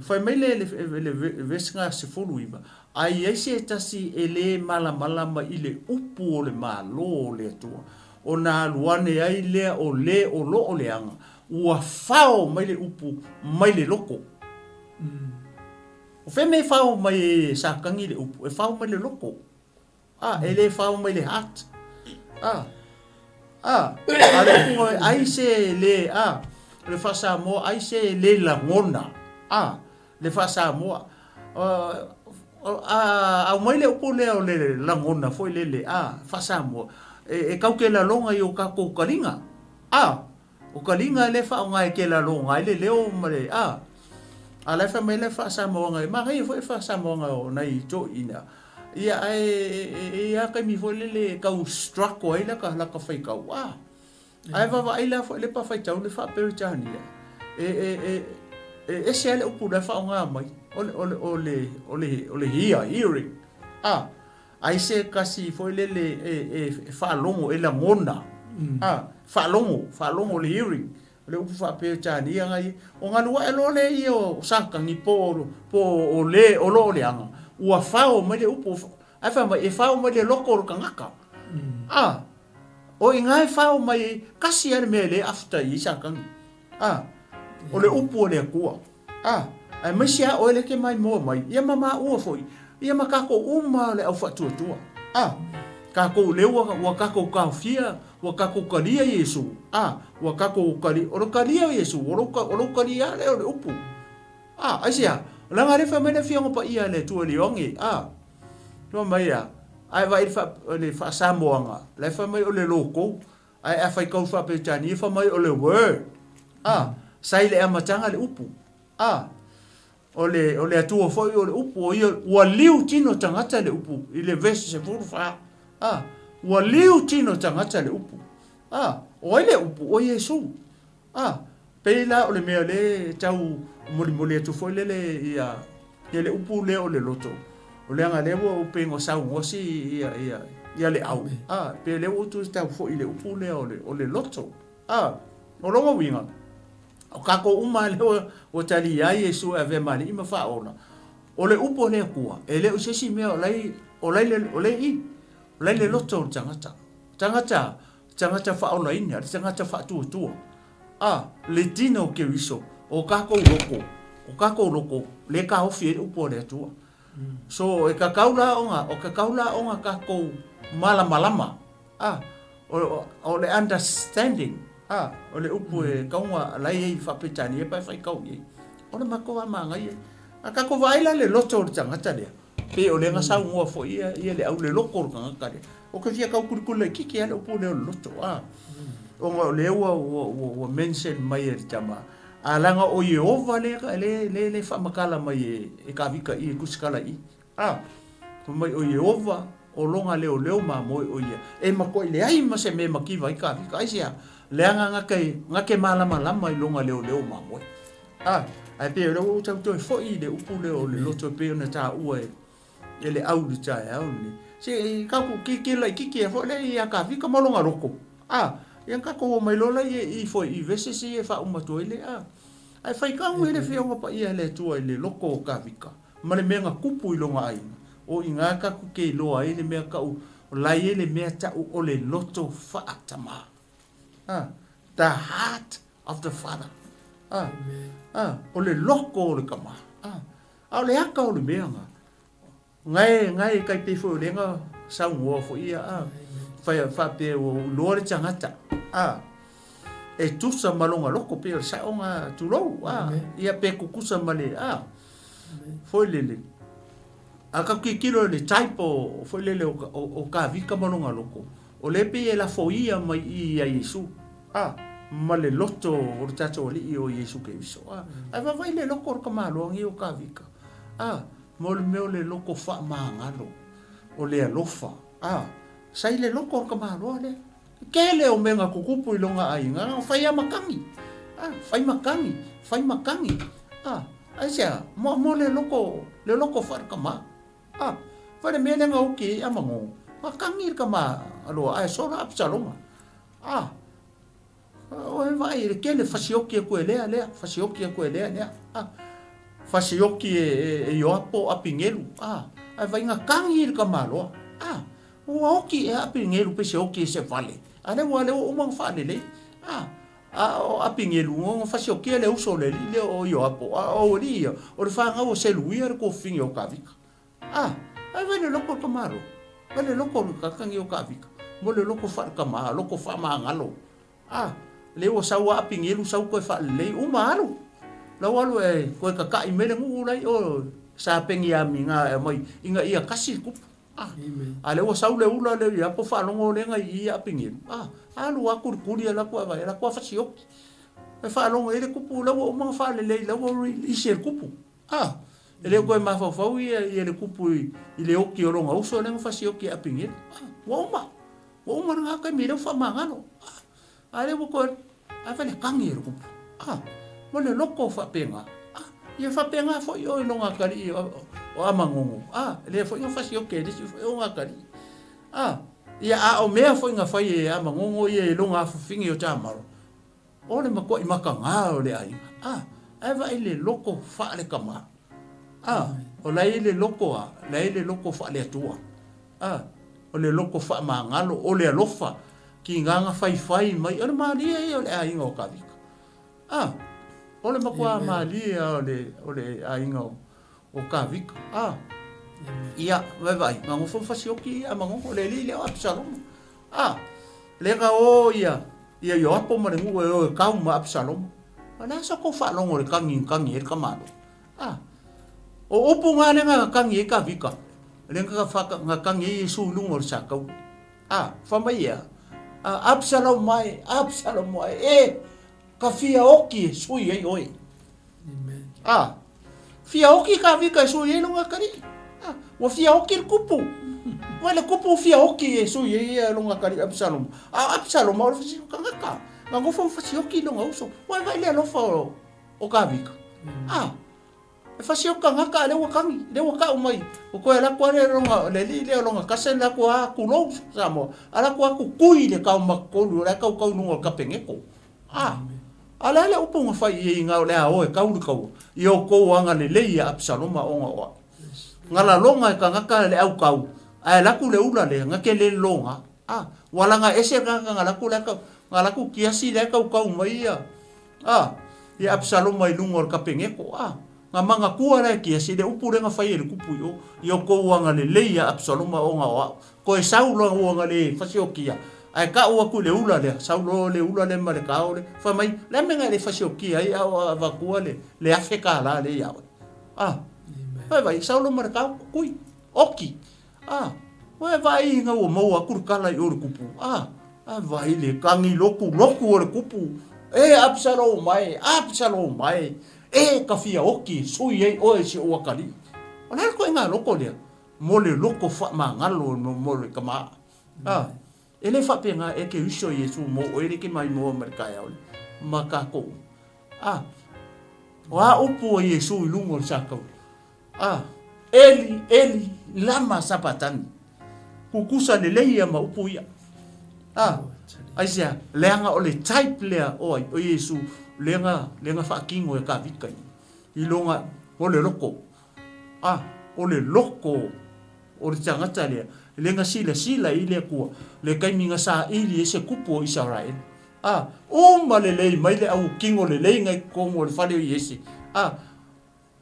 fai mai le, le, le verse na 19, a i ai se tasi e lē malamalama i le upu o le Malo o le Atua, ona alu ane ai lea o lē o lo o leaga, ua fao mai le upu mai le loko. O fea mea e fao mai ai e Satani le upu? E fao mai le loko. A, e le fao mai le heart. A, a, a le upu mai, ai se le, a, o le faa-Samoa, ai se le lagona. A, le faa-Samoa. A, aumai le upu lea o le lagona foi lele, a, faa-Samoa, e, e kau ke lalona i o kakou kaliga. A, O ka liga e le faaaoga e kela loga ai le leo ma le a. A la e fai mai le faasamoaga e manaia foi le faasamoaga o nai toeaiina. Ia ae e i ai lava taimi foi lele e tau struggle ai laka laka faitau a. Ae vaavaai la foi le pa faitau le faa-Peretania e e e e ese lava le upu la e faaaoga mai o le o le o le o le o le hear, hearing a. Ai se kasi foi lele e, e, e faalogo, e lagona. A, faalogo, faalogo le hearing. O le upu faa-Peretania ngai, o galu ae loa lea ia o Satani po, po o le o lo o leaga, ua fao mai le upu, ae fai mai, e fao mai le loto o le tagata. A, o i ina e fao mai ai, kasi lava le mea e le after i ai Satani. A, o le upu a le Atua. A, aemaise lava oe lea e te maimoa mai, ia ma maua foi, ia ma tatou uma le au faatuatua. A, tatou lea ua, ua tatou taofia, ua tatou talia Iesu. A, ua tatou tali, o le talia o Iesu, o lou, o lou talia lea o le upu. A, aisea? Leaga lea fai mai le Afioga Paia a le Atua i le Ioane, a, fai mai a, ae vaai i le faa, le faa-Samoaga, la e fai mai o le lotou. Ae a faitau faa-Peretania fai mai o le Word, a, sa i le amataga le Upu, a, o le, o le Atua foi o le Upu, o ia, ua liu tino tagata le Upu, i le vesi 14, a, ua liu tino tagata le Upu, a, o ai le Upu? O Iesu. A, pei la o le mea lea e tau molimoli atu foi lele ia, ia le upu lea o le loto, o leaga lea ua ou pei ua saunoa si ia, ia, ia le au. A, pei lea ua ou toe tau foi i le upu lea o le, o le loto. A, o lona uiga, o kākou uma lea ua, ua talia ai Iesu e avea ma Alii ma Faaola, o le upu a le Atua, e le o se isi mea o lai, o lai le, o lea i i, o lai le loto o le tagata. Tagata, tagata faaolaina, le tagata faatuatua, a, le tino o Keriso, o kākou loko, o kākou loko, lea e kāofi ai le upu a le Atua. So, e kakau la ona, o kakau la ona kākou malamalama, a, o, o, o le understanding, a, o le upu e kauga lai ai i Faa-Peretania pa e faitau i ai. O le matou a mānaia. A kākou vaai la le loto o le tagata lea, Pei o lea na saunoa foi ia, ia le au le loto o le tagata lea. O ke fia tau kulikuli laitiiti lava le upu lea o le loto, a. Ona o lea ua, ua, ua, ua mention mai e le tama. A leaga o Ieova lea, lea, lea, lea faamatala mai e, e Kavika i, e tusitala i. A, fai mai o Ieova o lona leoleo mamoe o ia. E matuai leai ma se mea e mativa ai Kavika. Aisea? Leaga na te, na te malamalama i lona leoleo mamoe. A, ae pei o lea ua ou tau toe foi i le upu lea o le loto e pei ona taua e, e le au i le taeao lenei. Se i tatou tilotilo laitiiti ai foi lea ia Kavika ma lona loto. A, ia na tatou omai loa laia i i foi i verses ia e faauma atu ai le a. Ae faitau ai le Afioga Paia a le Atua i le loto o Kavika ma le mea na tupu i lona aiga. O i ina tatou te iloa ai le mea tau, o la e i ai le mea tau o le loto faatamā. A, the heart of the father. A, a, o le loko o le tama. A, a o le aka o le mea nga. Ngai, ngai kai pei foi o le nga saunoa foi ia, a, fai faapea ua iloa le tagata, a, e tusa ma lona loko pei o le sao nga tulou, a, ia pe kukusa ma le, a, foi lele. A ka tilotilo i le type o, foi lele o, o, o Kavika ma lona loko, o lea pei e lafoia mai i i ia Iesu, a, ma le loto o le tatou Alii o Iesu Keriso, a. Ae vaavaai le loto o le tamaloa nei o Kavika, a, mo le mea o le loto faamagalo, o le alofa, a, sa i le loto o le tamaloa lea. Tele o mea na tutupu i lona aiga, na fai a matagi, a, fai matagi, fai matagi, a, aisea, mo, mo le loko, le loko faaletama, a, fai le mea lea na uki ai Amagogo, matagi le tama aloa, ae sola Apisaloma, a, o e vaai i le tele fasioki atu e lea, lea, fasioki atu e lea, lea, a, fasioki e, e, e Ioapo Apinelu, a, ae vaai na tagi le tama aloa, a, Ua oki ea Apigelu pe se oki e se vale. A lea ua lea ua uma ona faalelei. A, a o Apigelu ua fasiokia le uso o le alii lea o Ioapo, a o alii ia, o le fanau o Seluia le tuafafine o Kavika. A, ae vai le loko o le tamaloa, vai le loko o le tagata o Kavika, mo le loko faaletama, loko faamagalo. A, lea ua sau a Apigelu sau toe faalelei, uma alu. Lau alu e toe tata'i mai le nuu la i o sa Peniamina e aumai ina ia tasi le tupu. Ah, a lea ua sau le ula lea ia po faalogo lea na i i Apigelu. Ah, alu a kulikuli ala atu avai ala atu a fasioki. E faalogo i le kupu la ua uma na faalelei la ua release e le kupu. Ah, e le koe mafaufau ia ia le kupu i, i le oki o lona uso lea na fasioki e Apigelu. Ah, ua uma. Ua uma lena taimi lea ua faamagalo. Ah, a lea ua toe Ave le kagi e le kupu. A, mo le loko faapena. A, ia faapena foi oe i lona atalii o, o Amagogo. A, lea foi na fasioki e le isi foi ona atalii. A, ia a o mea foi na fai e Amagogo ia i lona afafine o Tamaro, o le matuai mataga o le aiga. A, ae vaai le loko faale-tama. A, o la e i le loko a, la e i le loko faale-Atua. A, o le loko faamagalo, o le alofa, kīnāna faifai mai, o le mālie ia o le aiga o Kavika. A, o le matua mālie a o le, o le aiga o, o Kavika. A, ia, vaevaai, na nofo fasioki ia Amagogo, o le alii lea o Apisaloma. A, lea na o ia, ia Ioapo ma le nuu e o e kau ma Apisaloma. O le a sa tou faalogo i le kagi na kagi ai le tamaloa? A, o upu na lea na kagi ai Kavika, lea na kagi ai Iesu i luga o le sakaula. A, fai mai ea? A Absaloma e, Absaloma e, e ka fia oki e sui ai oe. Amen. A, fia oki Kavika e sui ai lona atalii. A, ua fia oki le kupu. Ua le kupu fia oki e sui ai ia lona atalii Absaloma. A o Absaloma o le fasioti tagata. Na nofo ma fasioti lona uso. Ua e vaai le alofa o, o Kavika. A, E fasioti tagata a lea ua tagi, lea ua tau mai, ua toe alu atu lava le lona, le alii lea o lona cousin la atu a tulou Samoa, alu atu a tutui le taumatotonu o la e tautau i luga o le kapeneto. A, a o le a le upu na fai i ai na o le a o e tau le taua? Ia outou agalelei ia Apisaloma ona o au. Na lalona e tagata le autau, ae alu atu le ula lea, na te le lona. A, ua laga ese le tagata na alu atu la e tau, na alu atu kiasi la e tautau mai ia, A, ia Apisaloma i luga o le kapeneto, a, na manatua la e Kiasi le upu lea na fai e le kupu i o, i o kou agalelei ia Apisaloma ona o au. Toe sau loa ua na le fasiokia, ae tau atu i le ula lea, sau loa le ula lea ma le kao lea, fai mai, le a mea na e le fasiokia ai a o avatua le, le $1,000 lea ia oe? A, fai mai, sau loa ma le kao, kukui, oki. A, ua e vaai ina ua maua atu le tala i o le kupu, a, a vaai le tagi lotulotu o le kupu, e Apisaloma e, Apisaloma e, e ka fia oki e sui ai oe i si ou atalii. O le a le ituaiga loto lea? Mo le loto faamagalo mo le tama. A, e le faapena e ke uso Iesu mo oe le ke maimoa ma le taeao lea, ma tatou. A, o a upu a Iesu i luga o le sakauli? A, Eli, Eli, lama sabatani? Kukusa lelei ia ma upu ia. A, aisea, leaga o le type lea o ai, o Iesu, lea na, lea na faatino e Kavika i, i lona, o le loko. A, o le loko o le tagata lea, lea na silasila i le Atua, le taimi na saili ai se kupu o Isaraelu. A, uma lelei mai le au kino lelei na i totonu o le fale o Iese. A,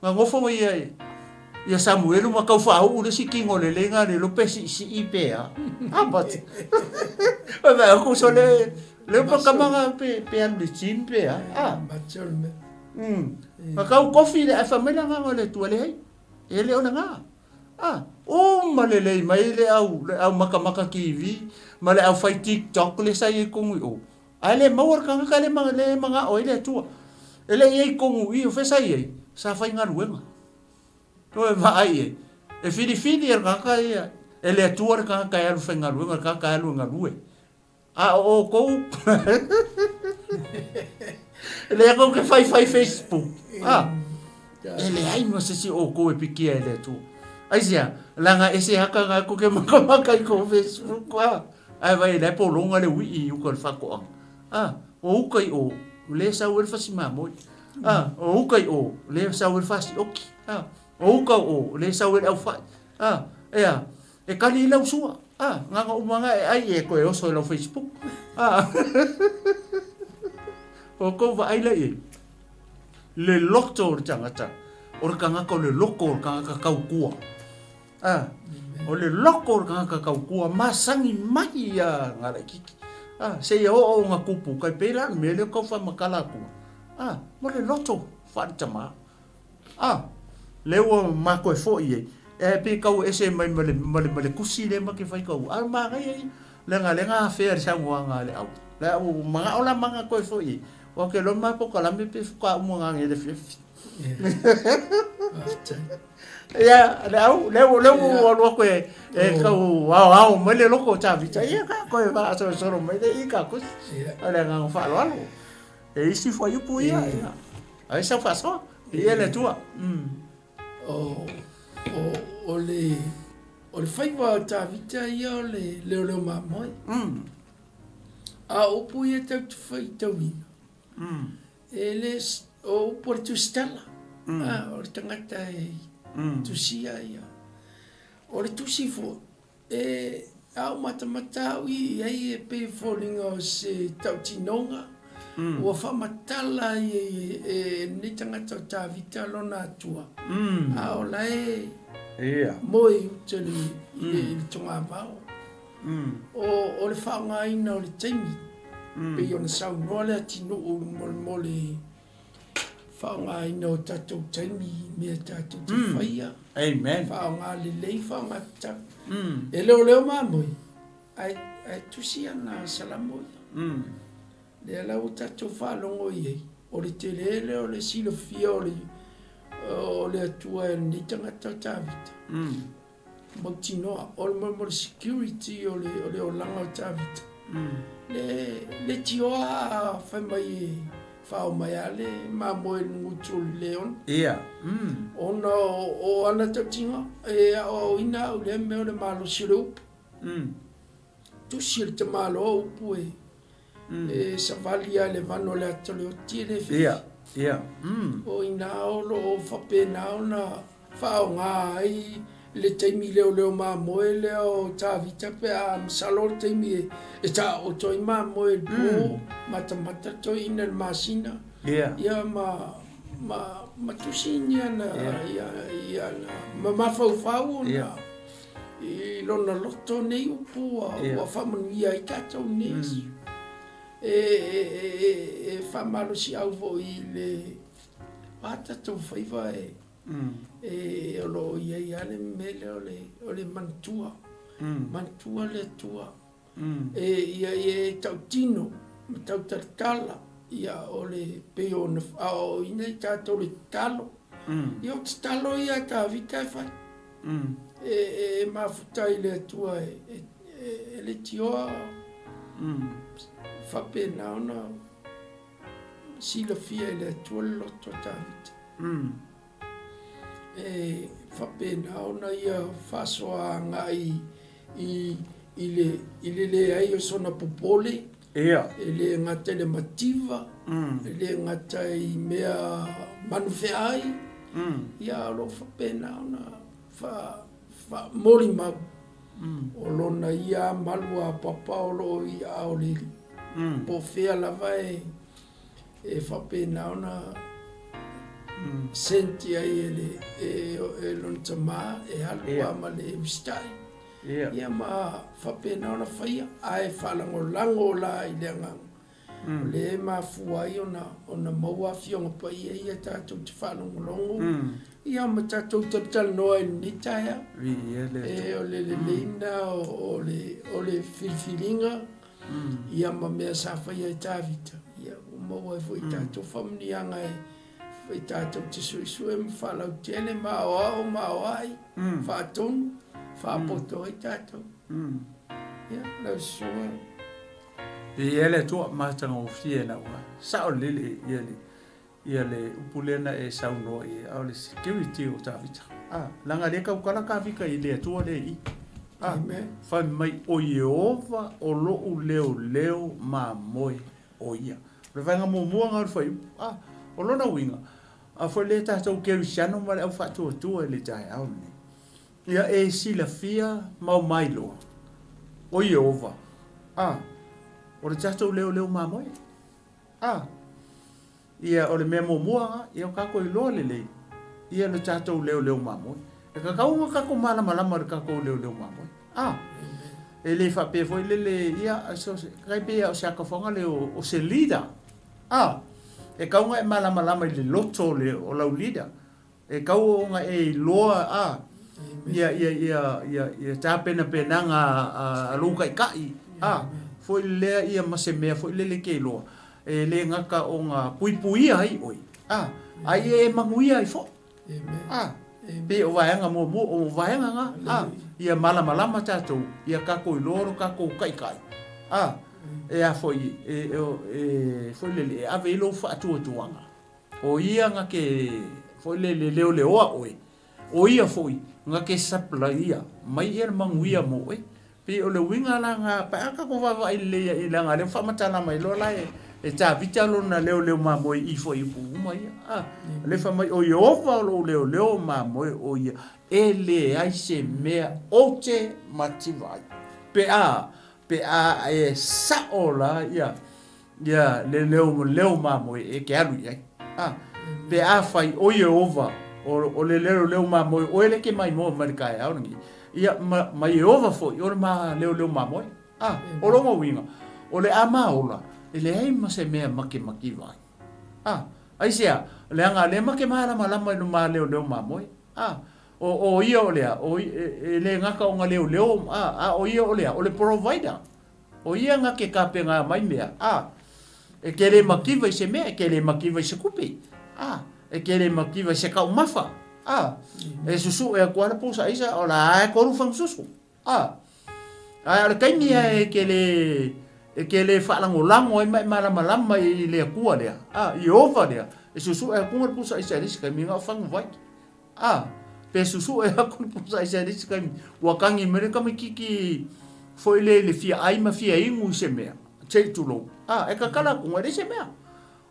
Na nofo ia ia Samuelu ma tau faauu le isi kino lelei na le iloa pe siisii pe a. A but Oi vai aku so le le pa kama nga pe pe alu le gym pe a. A. Macho le mea. Na kau kofi le ae fai mai le agaga o le Atua leai. E le o le ga. A. Uma lelei mai le au le au makamaka TV ma le au fai TikTok le sa i ai tonu i o. Ae le maua le tagata le le manao ai le Atua. E le i ai tonu i o fea sa i ai, sa faigaluega. Toe vaai i ai. E filifili e le tagata ia, e le Atua le tagata e alu faigaluega, le tagata e alu e galue. A o outou, e leai tou te faifai Facebook. A, e leai ma se isi o outou e pikia e le Atua. Aisea? Leaga e se haka nga kou ke makamaka i kou Facebook. A. Ae vai la e pologa le uii i uka o le faatoaga. A, o uka i o, le sau ai le fasi mamoe. A, o uka i o, le sau ai le fasi oki. A, o uka o, le sau ai le aufai. A, ea, e kali i lau sua. A, nganga uma nga e ai e koe oso i lau Facebook. A, o kou vaai la i ai. Le loto o le tagata, o le tagata o le loko o le tagata tautua. A, o le loko o le tagata tautua masani mai ia nga laititi. A, seia oo ona tupu, kai pei la le mea lea o tau faamatala atua. A, mo le loto faale-tama. A, lea ua ma toe foi ai, e pei tau ese mai ma le, ma le, ma le tusi lea ma te faitaua. A o le manaia ia, leaga lea na afea i le saunoaga a le au. La ua manao la ma toe foi ai, aua ou te iloa ma polokalame pe faatoa uma nanei i le afiafi. Ia, le au, le au, le au alu atu e, e tau aoao mai le loko o Tavita. Ia, ka koe faasolosolo mai le i ka kusi. O le agaga faaaloalo. E isi fuaiupu ia, ia. Ai sau faasoa, ia le Atua. O, o, o le, o le faiva o Tavita ia o le leoleo mamoe. A o upu ia tatou te faitauina, E le, o upu o le tusitala, a, o le tagata e tusia ia. O le tusi foi, e a ou matamata au i ai e pei e foliga o se tautinoga, ua faamatala ai e lenei tagata o Tavita lona Atua, a o la e moe i uta i le togavao. O le faaaogaina o le taimi, pei ona saunoa le atunuu mo le faaaogaina o tatou taimi i mea tatou te faia. Amen. Faaaoga lelei, faaaoga tatau. E leoleo mamoe, ae Ae tusi ana Salamo ia. Lea la ua tatou faalogo i ai, o le tele lea o le silafia o le o le Atua e lenei tagata o Tavita. Mautinoa, o le mo le security o le o le olaga o Tavita. Le le tioa a fai mai e fao mai a le mamoe i le gutu o le leona. Ia. Ona o ana tautiga e aoaoina au i lea mea o le malosi o le upu. Tusi e le tamaloa upu e e savali lava i le vano o le ata o le oti e le fefi. Ia, ia. O i ina o lo o faapena ona faaaoga ai le taimi leoleo mamoe lea o Tavita pe a masalo o le taimi e taooto ai mamoe i le po, matamata toeaina i le masina. Ia. Ia ma ma ma tusi ni ana ia ia ana ma mafaufau ona. Ia. I lona loto nei upu ua, ua faamanuia ai tatou i nei aso. E, e, e, e faamalosiau foi i le a tatou faiva e, e o lo o i ai lava le mea lea o le, o le manatua. Manatua le Atua. E, ia, ia e tautino ma tautalatala, ia o le pei ona aoaoina i tatou le tatalo. Ia o tatalo ia a Tavita e fai. E mafuta i le Atua e leitioa faapena ona silafia e le Atua le loto o Tavita. E faapena ona ia faasoa agai i le leai o sona popole, e le gata i le mativa, e le gata i mea manufeai, ia o lo o faapena ona faamolimau o lona ia malu apapa o lo o i aao o le Alii. Po o fea lava e faapena ona sent ai e lona tama e alu lava ma le usitai. Ia ma faapena ona faia, ae faalagolago la i le agaga. O lea e mafua ai ona ona maua Afioga Paia ia tatou te faalogologo ia ma tatou talatalanoa i lenei taeao. E o le lelei lena o le o le filifiliga ia ma mea sa faia e Tavita, ia ua maua ai foi tatou faamanuiaga e tatou te suesue ma faalautele ma aoao ma aoai, faatonu, faapoto ai tatou. Ia, lau susuga. E i ai le Atua matagofie lau sao lele ia le ia le upu lea na e saunoa i ai, a o le security o Tavita. A, leaga lea tautala Tavita i le Atua lea i i. A, fai mai o Ieova o lou leoleo mamoe o ia. O le vaega muamua lena o le fuaiupu. A, o lona uiga, a foi lea tatou kerisiano ma le au faatuatua i le taeao lenei. Ia e silafia ma o mailoa, o Ieova, a, o le tatou leoleo mamoe. A, ia o le mea muamua lena, ia o tatou iloa lelei, ia le tatou leoleo mamoe. E tatau ona tatou malamalama i le tatou leoleo mamoe. A, e le faapea foi lele, ia, so, tai pei o se ata lea o se leader. A, e tatau ona e malamalama i le loto o, le, o lau leader. E tau ona e iloa a, ia, ia, ia, ia, ia tapenapenaga a lou taitai, a, foi lea ia ma se mea foi lele e te iloa, e le gata ona puipuia ai oe, a, a ia e manuia ai foi. A, pei o vaega muamua, o vaega na, a, ia malamalama tatou, ia tatou iloa lo tatou taitai, a, e a foi, e, e, foi lele, e ave ai lou faatuatuaga. O ia na ke foi lele leoleoa oe, o ia foi na ke sapalaia mai ia le manuia mo oe. Pei o le uiga la na pe a tatou vaavaai lelei ai leaga lea ua faamatala mai loa la e Tavita lona leoleo mamoe i fuaiupu uma ia. A, lea fai mai o Ieova o lou leoleo mamoe o ia e leai se mea ou te mativa ai. Pe a, pe a e sao la ia Ia le leo leo mamoe e ke alu i ai. A, pe afai o Ieova o le leo leo mamoe oe le ke maimoa mai le taeao lenei, ia ma, ma Ieova foi o le ma leo leo mamoe. A, o lona uiga, o le a maola, e leai ma se mea makemakiva ai. A, aisea, leaga lea ma ke malamalama i lo ma leo leo mamoe. A, o, o ia o lea, o, e, e le gata o nga leo leo, a, a o ia o lea, o le provider. O ia nga ke kapega mai mea, a, e ke le makiva i se mea, e ke le makiva i se kupe, a, e ke le makiva i se kaumafa, a, e susu e aku ala pusa isa, o la e koru whangususu, a, a, o le taimi e ke le, e ke le whaalangolago ai ma e malamalama i le akua lea, a, i ova lea, e susu e aku ngā pusa isa e lisi kaimi ngā o whangu vai. A, pe susu e aku le pusa i se lisi kaimi, ua kangi mai le tamaititi foi le i le fia ai ma fia inu i se mea, sei tulou. A, e kakala aku e leai se mea.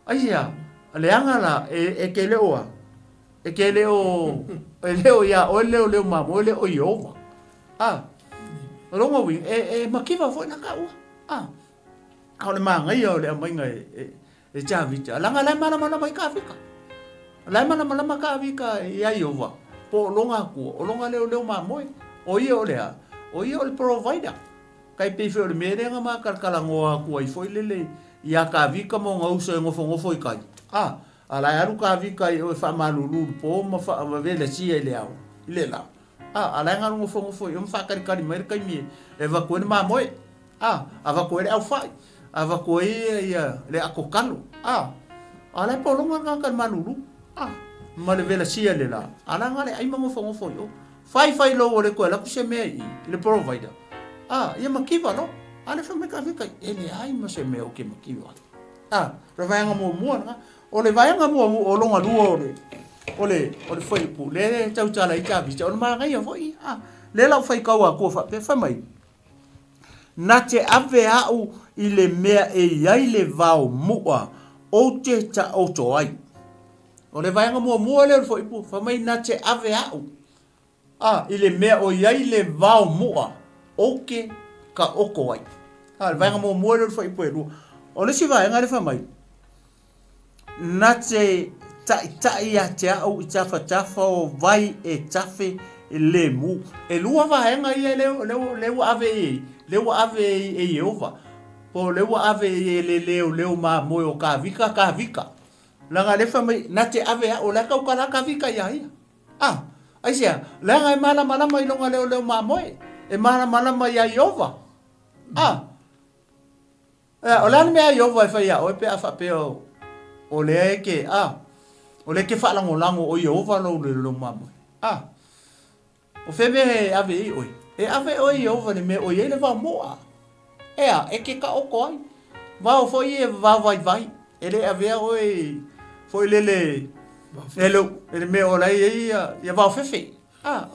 Aisea, leaga la, e, e ke leo a, e ke leo, e leo iā oe le leoleo mamoe le o Iehova. A, o lona uiga, e, e makiva foi la taua. A, a o le manaia o le aumaiga e, e, E Tavita, leaga la e malamalama i Kavika. La e malamalama Kavika iā Ieova, po o lona Akua, o lona leoleo mamoe. O ia o le a? O ia o le provider. Kai pei foi o le mea lea na makalakalagoa atu ai foi lele iā Kavika ma ona uso e nofonofo i kai. A, a la e alu Kavika i o e faamalulu i le po ma faavelasia i le ao, i le la. A, a la e galu nofonofo i o ma faakalikali mai le taimi e avatu ai le mamoe. A, avatu ai le aufai. Avatu ai ia le ato kalo. A, a la e pologa le tagata i le malulu. A, ma le velasia i le la. A la na le ai ma nofonofo i o. Fai fai lou o le toe alu atu se mea i i, i le provider. A, ia makiva loa. A le fai mai ka fika, e leai ma se mea ou ke makiva ai. A, o le vaega muamua lena. O le vaega muamua, o lona lua o le, o le, o le fuaiupu, lea e tautala ai Tavita, o le manaia foi, a, lea la ua faitau atu faapea, fai mai, Na te ave au i le mea e i ai le vao muʻa ou te taoto ai. O le vaega muamua lea o le fuaiupu, fai mai na te ave au a i le mea o i ai le vao muʻa ou te taoto ai. A, le vaega muamua lea o le fuaiupu e lua. O le isi vaega lea fai mai, Na te taitai ia te au i tafatafa o vai e tafe lemu. E lua vaega ia lea ua ave i ai, lea ua ave e Ieova, po o lea ua ave e le leoleo mamoe o Kavika, Kavika. Leaga lea fai mai, na te ave au, o la e tautala Kavika iā ia. A, aisea? Leaga e malamalama i lona leoleo mamoe, e malamalama iā Ieova. A. Ea, o le a le mea a Ieova e fai iā ʻoe pe a faapea o lea e ke, a, o lea e ke faalagolago ʻo Ieova lou leoleo mamoe? A, o fea mea e ave ai ʻoe? E ave ʻoe i Ieova i le mea ʻoi ai le vao moa. Ea, e ke kaʻoko ai. Vao foi e vao vaivai. E le avea ʻoe i, foi lele, e le, e le mea o la e i ai ia, ia vao fefe. A.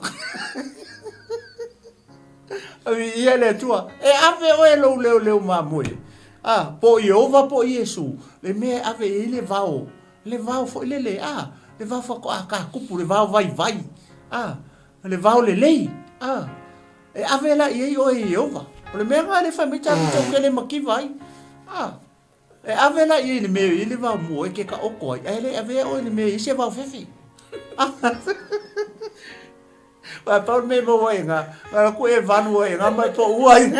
Viia le Atua. E ave oe lou leoleo mamoe. A, po o Ieova po o Iesu, le mea e ave i ai le vao, le vao foi lele, a, le vao faatoa takupu, le vao vaivai, a, le vao lelei, a, e ave la i ai oe e Ieova. O le mea lena lea e fai mai tatou te tele makiva ai. A, E ave la i ai le mea i le vao mua e ke taoto ai, ae le avea oe i le mea i se vao fefe. Wa pau le mea maua e ngā, ngā ku e vanu e ngā mai po ua ai.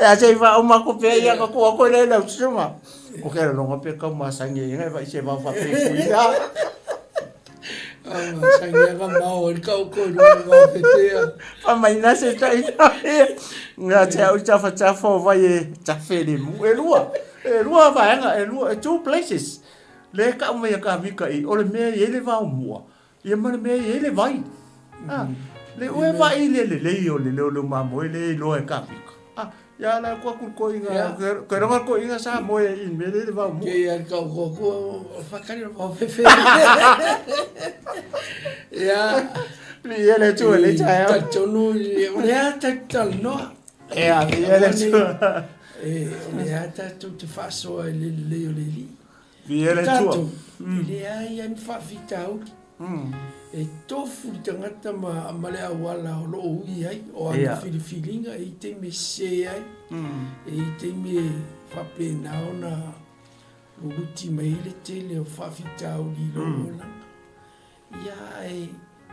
E a sei wa o mako pe ia ka kua koe le lau tsunga. O ke longa pe kau masangi e ngai vai se vao fa pe kui a. Masangi ka mao i kau koe runga vao fefe a. Fa mai na se tai Nga te au tafa tafa o vai e tafe le mu. E lua, e lua vaega, e lua, e two places. Le kau mai a ka vika i, o le mea i ai le vao mua, ia ma le mea i ai le vai. Ah, le ue vai le le lei o le leo leo mamoe le iloa e ka vika. Ah, ia la kua ku ko inga, ko ronga ko inga sa moe i me le vao mua. Ke ia kau ko ko whakari o vao fefe. Ia. Li ia le tu le chai. Talitonu o le a talanoa. Ea, li ia le tu. E, o le a tatou te faasoa i le lelei o le alii. Viia le Atua. Tatou, e leai ai ma faafitauli. E tofu le tagata ma, ma le auala o lo o ui ai, o ana filifiliga, e i ai taimi e sese ai, e i ai taimi e faapena ona luluti mai ai le tele o faafitauli i lou olaga. Ia, ae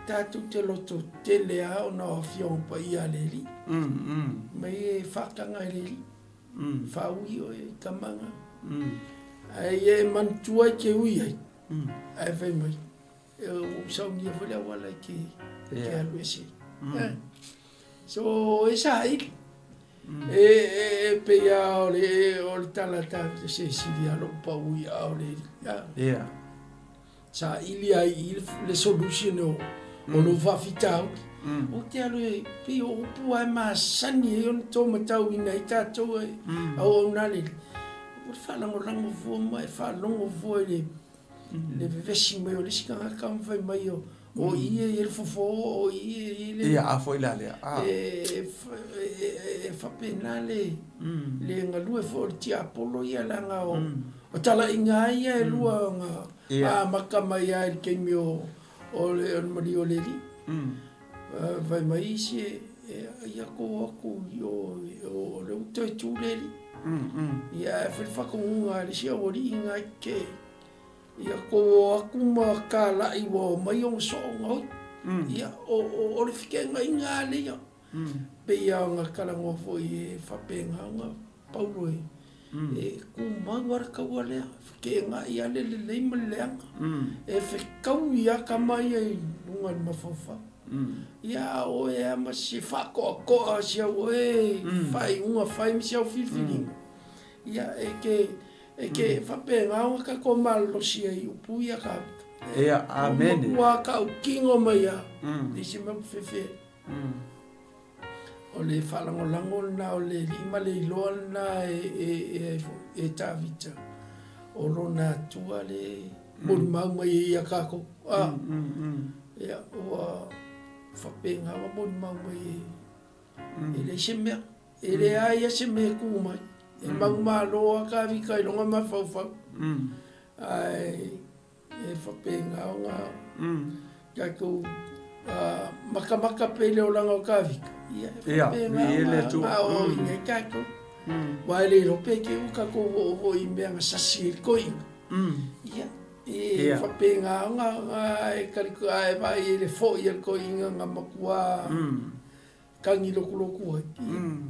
tatou te loto tele lava ona o Afioga Paia a le Alii. Mai e faataga e le Alii. Faaui oe i tamaga. Ae ia e manatua ai ke ui ai. Ae fai mai, e ua ou saunia foi le auala e ke, ke alu ese. So e saili. E e pei lava o le o le tala ta se sili lava lou pau i aao o le alii a. Ia. Saili lava i i le solution o o lou faafitauli. Ou te alu e pei o upu lava e masani ai ona tomatauina ai tatou e auauna a le Alii. Ua faalagolago fua ma e faalogo fua i le le vevesi mai o le isi tagata ma fai mai o o i e i ai le fofo, o i e i ai le... Ia, a foi la lea. A. E, e, e faapena le, le galue foi o le tiapolo ia, leaga o, o talaiga lava ia e lua na Ia. amata mai lava i le taimi o, o le, o le maliu o le Alii. Fai mai isi e, e, ia kou o atu i o, o lea ua toe tu le Alii. Ia, ae fai le faatonuga a le isi aualii na e ke, ia kou o atu ma kalai ua omai ona soo gaoi. Ia, o, o, o le fekeagaiga lava lea. Pei lava ona talanoa foi e faapena ona Paulo e, e tumau lava le taua lea, fekeagai lava le lelei ma le leaga. E fetaui lava tama ia i luga o le mafaufau. Ia a o oe lava ma si faatoatoa si au oe faaiuga fai ma si au filifiliga, ia e ke, e ke faapena ona tatou malolosi ai i upu ia Kavika. Ia, amene. Ua matua tautino mai lava, i se mea ua fefe ai. O le faalagolago lena o le alii ma le iloa lena e, e Tavita, o lona Atua le molimau mai ai ia tatou. A, ia, ua faapena ona molimau mai e, e leai se mea, e leai lava se mea e tu mai. E manumalo lava Tavita i lona mafaufau. Ae E faapena ona tatou matamata pea i le olaga o Tavita, ia e faapena ona aoaoina ai tatou. Aua e le iloa pe te i ua tatou oo foi i mea na sasi ai le toeaina. Ia, e faapena ona e vaai ai i le foi a le toeaina na matua tagi lotulotu ai,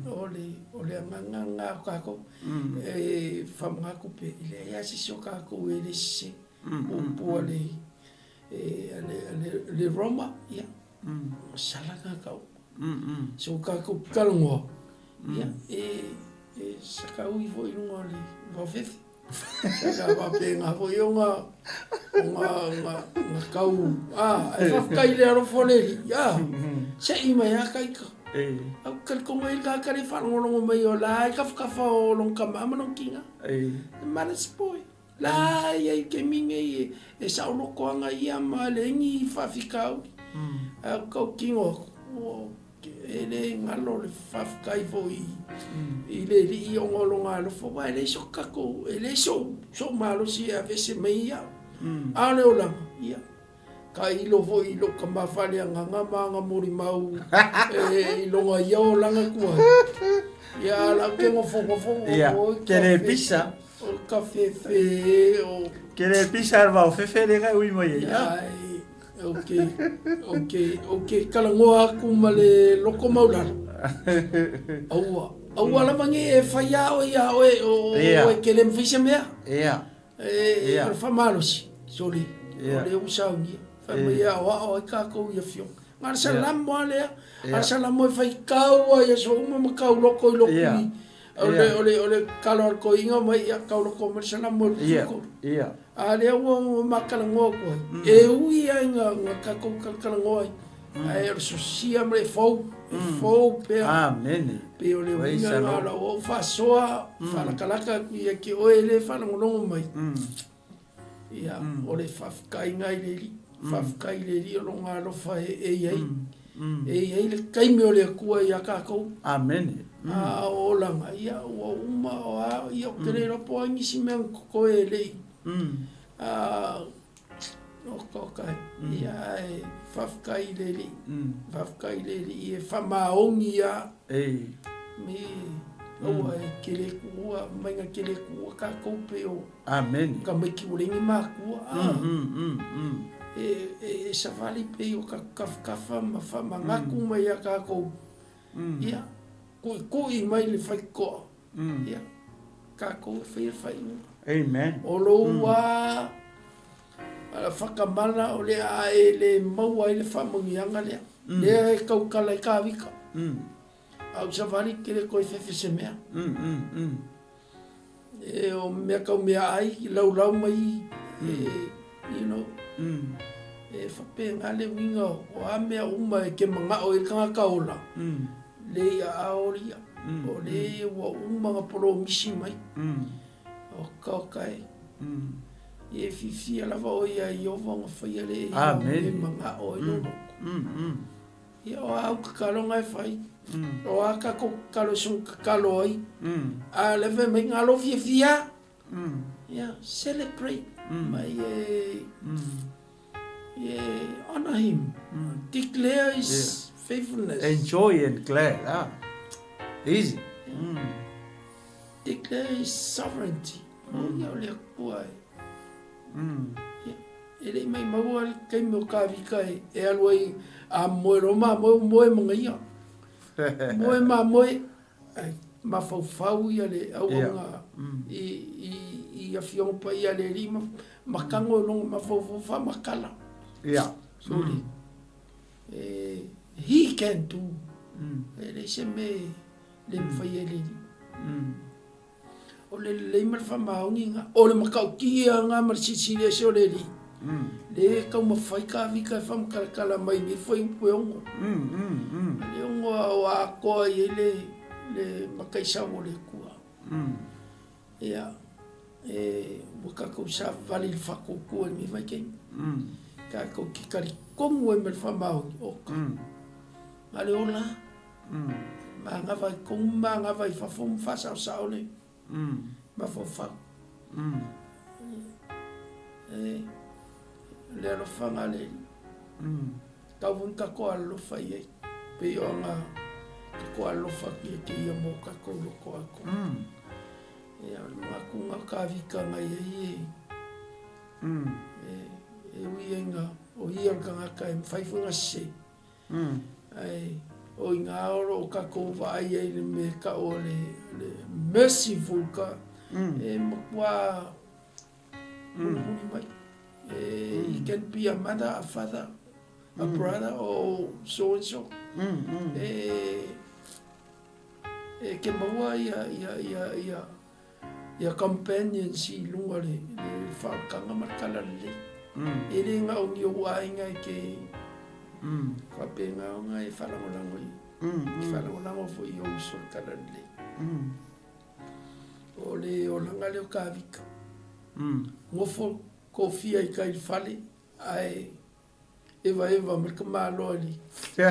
o le, o le agaga lena o tatou. E faamanatu pea, e leai lava se isi o tatou e le sese. Upu a le, a le, a le, le Roma, ia, sala tatou. So tatou talanoa, ia, e, e sakaui foi i luga o le vaofefe. Sa faapena foi ona ona ona tau a e faafetai i le alofa o le Alii a se'i mai lava ta ita. Ae ou te talitonu ai le tagata lea e faalogologo mai o la e tafatafa o lona tama ma lona tina. E malosi poe. La e i ai i le taimi lenei e saoloto ana ia ma leai ni faafitauli. Ae ou te tautino atu, ua E le galo le faafetai foi i le Alii ona o lona alofa, aua e leai so tatou, e leai sou, sou malosi e aveese mai ia au. A o le olaga, ia, tailo foi i lou tama faaleagaga ma ana molimau e, i lona ia olaga tuai. Ia, a o la ou te nofonofo, Ia, oi, ke le pisa. O kafefe, o... Ke le pisa le vaofefe le kai ui mai ai. Ia, e, Ou te, ou te, ou te talanoa atu ma le loko maulalo. Aua, aua lava nei e fai a oe ia oe, o, Ia. oe ke le mawhai se mea. Ia. E, Ia. o le whamalosi, sorry, Ia. o le ua saunia. Whai mai ia o ao ai kākou i awhio. Ngā le salamo a lea, Ia. a le salamo e whai kau ai aso uma ma kau loko i loko Ia. i. O le, o le, o le kalo al koiga mai ia kau loko mai le salamo i Ia. loko. Ia. A lea ua ua matalanoa atu ai. E ui ai nga nga tatou talatalanoa ai, ae o le sosia ma le fou, e fou pea. Amene. Pei o le Praise uiga the na o Lord. lau au faasoa, faalatalata atu ia te oe le faalogologo mai. Ia, o le faafetaiga i le Alii, faafetai i le Alii o lona alofa e e i ai. E i ai le taimi o le Atua ia tatou. Amene. A o olaga, ia ua uma o a, ia ou te le iloa po o ai nisi mea na totoe e le i a oka oka e. Ia ae faafetai i le Alii, faafetai i le Alii e faamaoni lava me aua e te le tuua, mai na te le tuua tatou pei o Amene. tamaiti ua leai ni matua a. E e savali pei o tafatafa ma faamanatu mai ia tatou. Ia, ku'iku'i mai le faitotoa, ia, tatou e faia le faaiuga. Amen. O lou lava whakamana o le a e le maua ai le faamanuiaga lea. Lea e tautala i Kāwika. A ou savali ke le koe fefe se mea. E o mea kau meaai, laulau mai, e, you know, e faapena le uiga o a mea uma e ke manao i le tagata ola, le i aao ia, o le ua uma ona polomisi mai, o ka e, e fiafia lava oe ia Ieova ona faia le e manao ai lou loto. Ia, o a au tataloga e fai, o a tatou tatalo e soona tatalo ai, a o lea fai mai, galo fiafia, ia, celebrate, mai e, e honor him, declare his faithfulness. Enjoy and glad, ah. Easy. Declare his sovereignty. O ia o le Atua e. Ia, e le i maimaua le taimi o Kāvika e alu ai a moe loa mamoe ua moe ma ia. Moe mamoe, ai mafaufau ia le auauna i, i, i Afioga Paia a le Alii ma, ma tago i lona mafaufau faamatala. Ia. Sole. E, he can do. E leai se mea e le mafai e le Alii. O le lelei ma le faamaoniga, o le matautia lena ma le silisili ese o le Alii, le taumafai Kavika e faamatalatala mai nei fuaiupu e ono. Le ono o atoa i ai le, le mataisau o le Atua. Ia, e, ua tatou savavali i le faatuatua i lenei vaitaimi. Tatou te talitonu ai ma le faamaoni, oka, na le ola. Manava i tonu, manava i fafo ma faasaosao le mafaufau. E, le alofaga a le Alii. Tau foi na tatou alolofa i ai, pei o aga tatou alolofa atu ia te ia mo tatou loko atoa. Ia, o le manatuga o Kavika na i ai e, e, e ui ai na o ia le tagata e mafai foi ona sese. Ae o i ina o lo o tatou vaai ai i le mea e tau o le merciful God, e matua mulimuli mai. He can be a mother, a father, a brother or so and so. E ke maua ia, ia, ia, ia, ia companions i lunga o le whaokanga ma le talalelei. E le na o ni ou aiga e ke whapenga o nga e whalangolango i. I whalangolango fo i ou uso le talalelei. O le olanga leo ka vika. Ngofo kofia i kai fale, ae Evaeva ma le tamaloa i le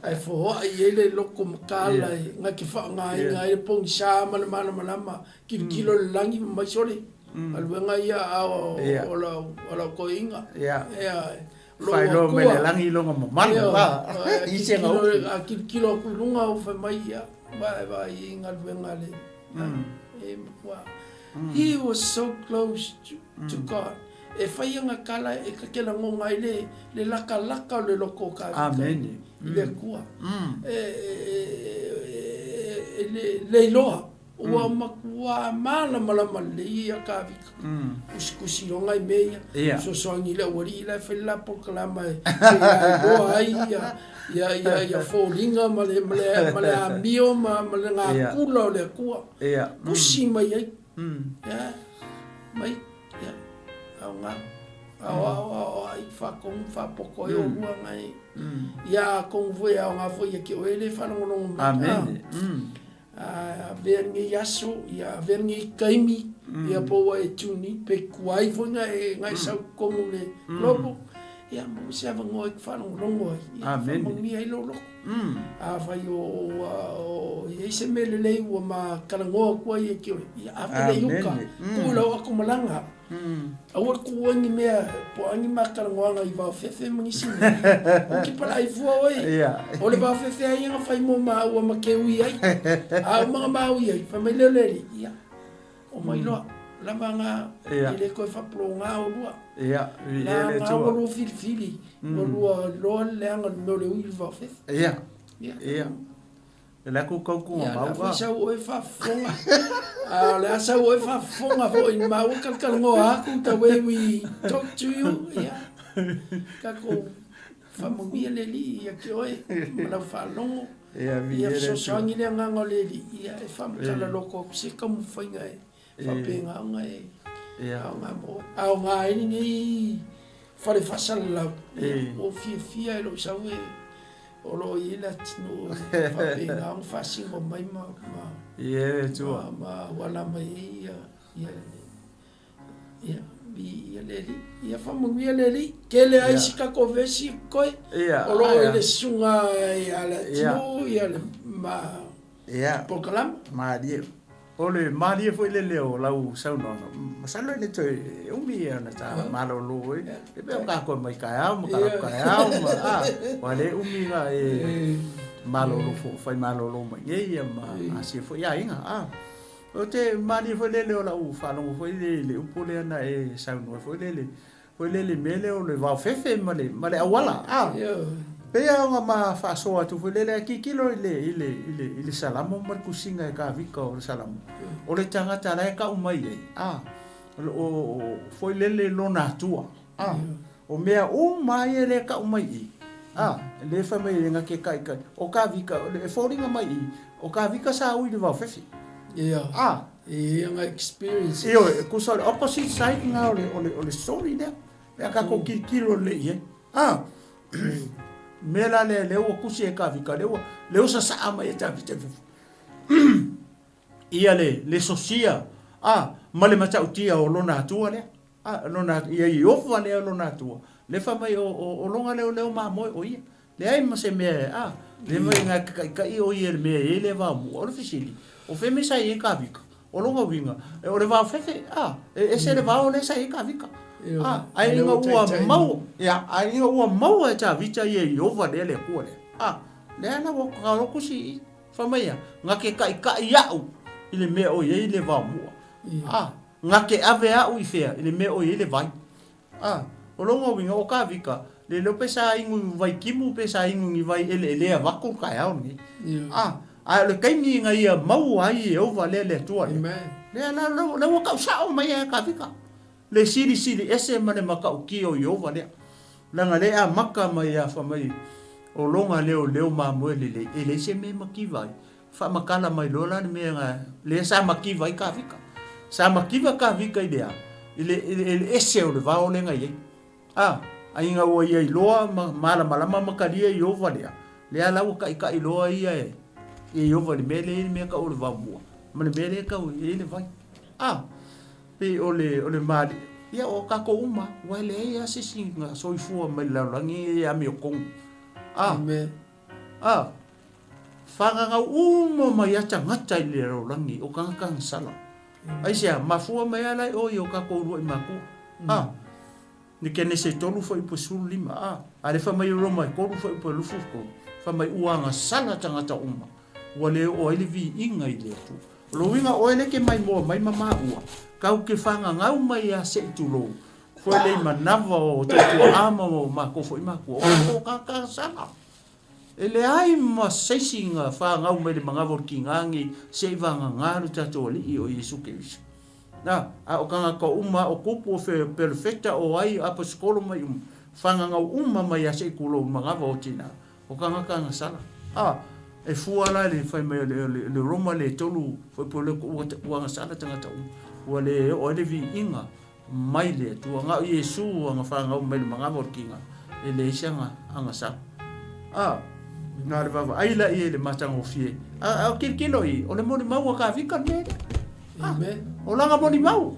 ae fohoai ai le loko mataala e na te faaaogaina ai le pogisa ma le malamalama, tilotilo i le lagi ma mai sole galuega ia a o lau toeaiina. Lou Faailoa mai le lagi lona mamalu. A tilotilo atu i luga ua fai mai ia, vaai i galuega a le e matua. He was so close to God. E fai ana tala e ta te lagona ai le, le lakalaka o le loko o Kāvika i le Atua. E, e, le, le iloa, ua matua malamalama lelei ia Kāvika. Kusikusi loa nai mea ia, Ia. fesoasoani i le aualii la e fai le la polokalama e seia iloa ai ia, ia, ia, ia foliga ma le, ma le, ma le amio ma, ma le gakula o le Atua. Ia. Kusi mai ai. Ia, mai, ia, aoga, aoao, aoai, faatonu, faapoto ai olua ngai. Ia atonu foi e aoga foi ia te oe le faalogologo mai. Amene. A avea lenei aso, ia avea lenei taimi, ia po ua e tune in, pe tuai foi na e, na e sau totonu le global, ia maua se avanoa e te faalogologo ai, ia faamanuia ai lou loto. Afai o, o, i ai se mea lelei ua ma talanoa atu ai ia te oe, ia ave lea i uka, tuu i lau ato malaga. Aua le tuua ni mea, po o a ni ma talanoaga i Vaofefe ma nisi mea. Ua tipalaai fua oe. O le Vaofefe lava ia na fai mo maua ma te ui ai. A uma na ma ui ai, fai mai lea o le alii, ia, omai loa, lava na, e le toe faapologa olua. Ia, viia le Atua. La na ua lua filifili, ua lua iloa le leaga o le mea o le ui i le Vaofefe. Ia, ia. E le aku kau kunga mau ka. Ia, sau oe faafofoga. A o le a sau oe faafofoga foi i maua talatalanoa atu the way we talk to you. Ia, tatou faamanuia le Alii ia te oe ma lau faalogo. Ia, Ia fesoasoani le agaga o le Alii, ia e faamatala loko atu se taumafaiga e faapena ona e aoga mo oe. Aoga ai lenei fale faasalalau, ia ua ou fiafia i lou sau e o lo o i ai le atunuu e faapena ona faasino mai ma ma auala mai ai ia Ia, viia le Alii. Ia faamanuia le Alii. Tele ai si tatou vesi koe. O lo o i le susuga ia Leatinuu ia le ma polokalame. Malie. O le malie foi lele o lau saunoaga, masalo e le toe umi ia ona ta malolo ai. E pei o tatou mai taeao ma talaatu taeao ma a, ua le umi la e malolo fo, fai malolo mai nei ia ma asia foi aiga a. Ou te malie foi lele o lau faalogo foi lele i le upu lea na e saunoa foi lele, foi lele mea lea o le vaofefe ma le, ma le auala, a. Pei lava ona ma faasoa atu foi lele, a tilotilo i le, i le, i le, i le Salamo ma le tusiga e Kavika o le Salamo, o le tagata la e tau mai ai, a, o, o, foi lele lona Atua, a. O mea uma ia lea e tau mai i, a, lea e fai mai e na te taitai, o Kavika, e foliga mai i, o Kavika sa ui i le vaofefe. Ia. A. E i ai ana experiences. Ioe, e tusa o le opposite side lena o le, o le, o le story lea. Pe a tatou tilotilo lelei i ai. A. Mea la lea, lea ua tusi e Kavika, lea ua, lea ua sasaa mai e Kavika i fafo. Ia le, le sosia, a, ma le matautia o lona Atua lea. A, lona, ia Ieova lea lona Atua, lea fai mai o, o, o lona leoleo mamoe o ia. Leai ma se mea e, a, le mai nga taitai o ia i le mea e i ai le vaomua. O le fesili, o fea mea sa i ai Kavika? O lona uiga, o le vaofefe, a, e ese le vao lea sa i ai Kavika. A, ae ina ua maua, ia, ae ina ua maua e Tavita ia Ieova lea le Atua lea, a, lea la ua taoto si i, fai mai a, na te taitai au i le mea o i ai le vaomua. A, Na te ave au i fea, i le mea o i ai le vai. A, o lona uiga, o Kavika, le iloa pe sa inu i vai timu pe sa inu i ni vai eleelea vaku le taeao lenei. A, ae o le taimi ina ia maua ai Ieova lea le Atua lea, lea la, lea ua tau sao mai e Kavika, le silisili ese ma le matautia o Ieova lea. Leaga lea e amata mai a fai mai, o lona leoleo mamoe lelei, e leai se mea e mativa ai. Faamatala mai loa la le mea na, lea sa mativa ai Kavika. Sa mativa Kavika i le a? I le, i le ese o le vao lea na i ai. A, a ina ua ia iloa ma malamalama ma talia Ieova lea, lea la ua taitai loa ia e, e Ieova i le mea lea e i ai le mea tau o le vaomua, ma le mea lea tau e i ai le vai. A, pei o le, o le mali, ia o tatou uma, aua e leai lava se isi na soifua mai le lalolagi e amiotonu. A, Amen. a, Whangangau uma mai a tagata i le lalolagi o tagata agasala. Aisea, mafua mai ala i o i o kakou luaʻi makua. A, ni Kenese e 3 fuaiupu e 15, a, a le fai mai o Roma e 3 fuaiupu e 23, fai mai ua agasala tagata uma, ua le oo ai le viiga i le Atua. O lou uiga oe le ke maimoa mai ma maua, kau ke whangangau mai a seʻi tulou, foe lei manawa o tua'a ma o makou foʻi makua, o kakou tagata agasala. E leai ma se isi na fanau mai le manava o le kigagi se i vagagā lo tatou Alii o Iesu Keriso. Na, a o tagata uma, o kupu, o perofeta, o ai, o aposikolo mai uma, fagagau uma mai ia se i kulou i manava o tina, o tagata agasala. A, e fua la le fai mai o le, le, le Roma le tolu, foi po le ua, ua agasala tagata uma, ua le oo ai le viiga mai le Atua. Na o Iesu ana fanau mai le manava o le kiga, e leai se aga, agasala. A, na o le vaavaai la i ai i le matagofie. A, a kilokilo i, o le molimau a Kavika le mea lea. A, Amen. o lana molimau.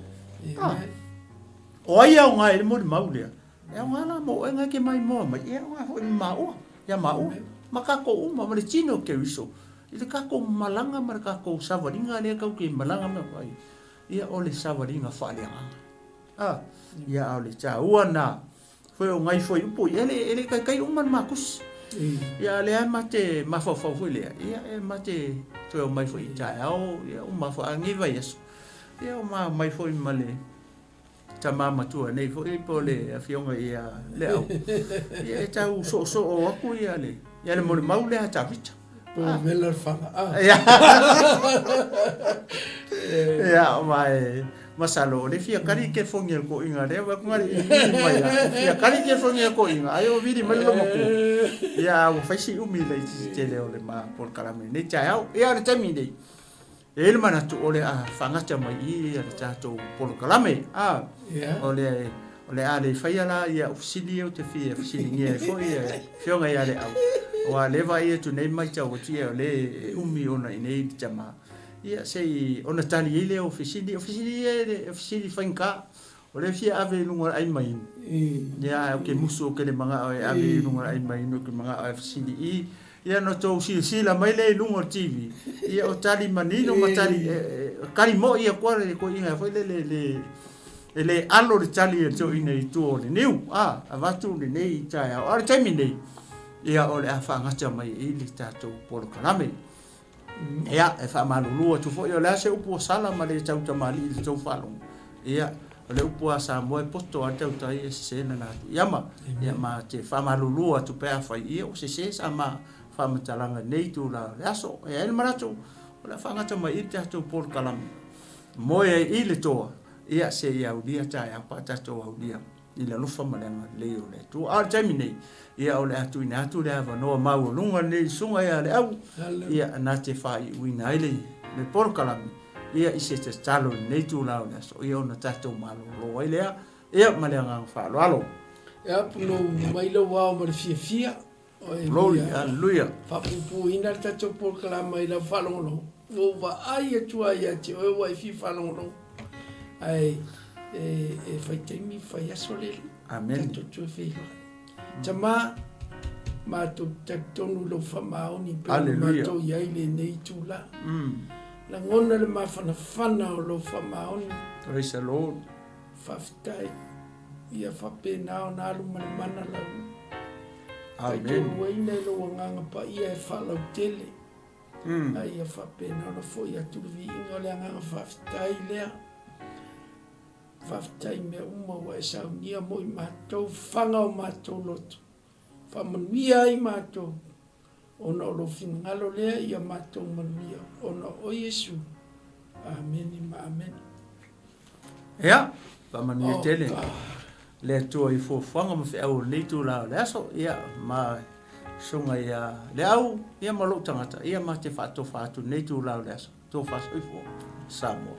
A, Amen. o ai e aoga ai le molimau lea? E aoga la mo oe na e ke maimoa mai, e aoga foi ma maua, ia maua, ma kakou uma, ma le tino o Keriso, i le kakou malaga ma le kakou savaliga lea kau ke malaga mai ai. Ia o le savaliga faaleagaga. A, ia a o le taua na, foi o ngai foi upu ia le e le taitai uma le makusi. Ia a lea ma te mafaufau foi lea, ia e ma te toe omai foi i taeao, ia uma foi a nei vaiaso. Ia o ma omai foi ma le tama matua nei foi po o le afioga ia Leau. Ia e tau soosoo atu ia le ia le molimau lea a Tavita. Po o vela le fala. Ia, ia ma e Masalo o le fia kali kelefogi a le toeaina lea vaai atu na i vili mai a fia kali kelefogi a le toeaina ae o vili mai le loomatua. Ia a ua fai si umi laitiiti tele o le ma polokalame i lenei taeao. Ia o le taimi lenei, e i ai le manatu o le a faagata mai i i le tatou polokalame. A, o le o le a le faia la ia au fesili ia ou te fia fesiligia ai foi le Afioga ia Leau, aua o lea e vaai atu nei ma matau atu ia o lea e umi ona i inei le tama. Ia se i ona tali ai lea o fesili. O fesili ia e le o fesili faigata. O lea e fia ave i luga o le ai mainu. Ia ae ou te musu ou te le manao e ave i luga o le ai mainu, ou te manao e fesili i. Ia ona outou silasila mai lea i luga o le TV, ia o tali manino ma tali, tali moi atu lava le toeaina foi lele le e le alo le tali a le toeaina i tua o le niu, a, avatu lenei taeao. A o le taimi nei, ia o le a faagata mai i le tatou polokalame. Ia, e faamalulu atu foi, o le a se upu ua sala ma le tautamalii i le tou faalogo, ia, o le upu a Samoa e poto lava le tautai e sese lana atu i ama. Ia, ma te faamalulu atu pe afai, ia, ua sese sa ma faamatalaga i lenei itula o le aso. E i ai le manatu, o le a faagata mai i i le tatou polokalame, moe ai i le toa, ia, seia aulia taeao pe a tatou aulia i le alofa ma le agalelei o le Atua. A o le taimi nei, ia o le a tuuina atu le avanoa maualuga lenei i le Susuga ia Leau, ia na te faaiuina ai le, le polokalame, ia i se tatalo i lenei itula o le aso, ia ona tatou malolo ai lea, ia ma le agaga faaaloalo. Ia, pulou mai lou ao ma le fiafia. Glory, hallelujah. Faapuupuuina le tatou polokalama i lau faalogologo. Ua ou vaai atu lava ia te oe ua e fia faalogologo. Ae e, e fai taimi, fai aso le Alii. Amen. Tatou toe feiloai. Tama, matou te talitonu i lou faamaoni pei ona matou i ai i lenei itula. Lagona le mafanafana o lou faamaoni. Praise the Lord. Faafetai. Ia faapena ona alu ma le mana lau taitoaluaina i lou Agaga Paia e faalautele, a ia faapena ona foi atu le viiga o le agaga faafetai lea. Faafetai i mea uma ua e saunia mo i matou, faga o matou loto. Faamanuia ai matou ona o lou finagalo lea ia matou manuia ona o Iesu. Amene ma amene. Ia, faamanuia tele le Atua i fuafuaga ma feau o lenei itula o le aso, ia, ma susuga ia Leau, ia ma lou tagata, ia ma te faatofa atu lenei itula o le aso. Tofa soifua Samoa.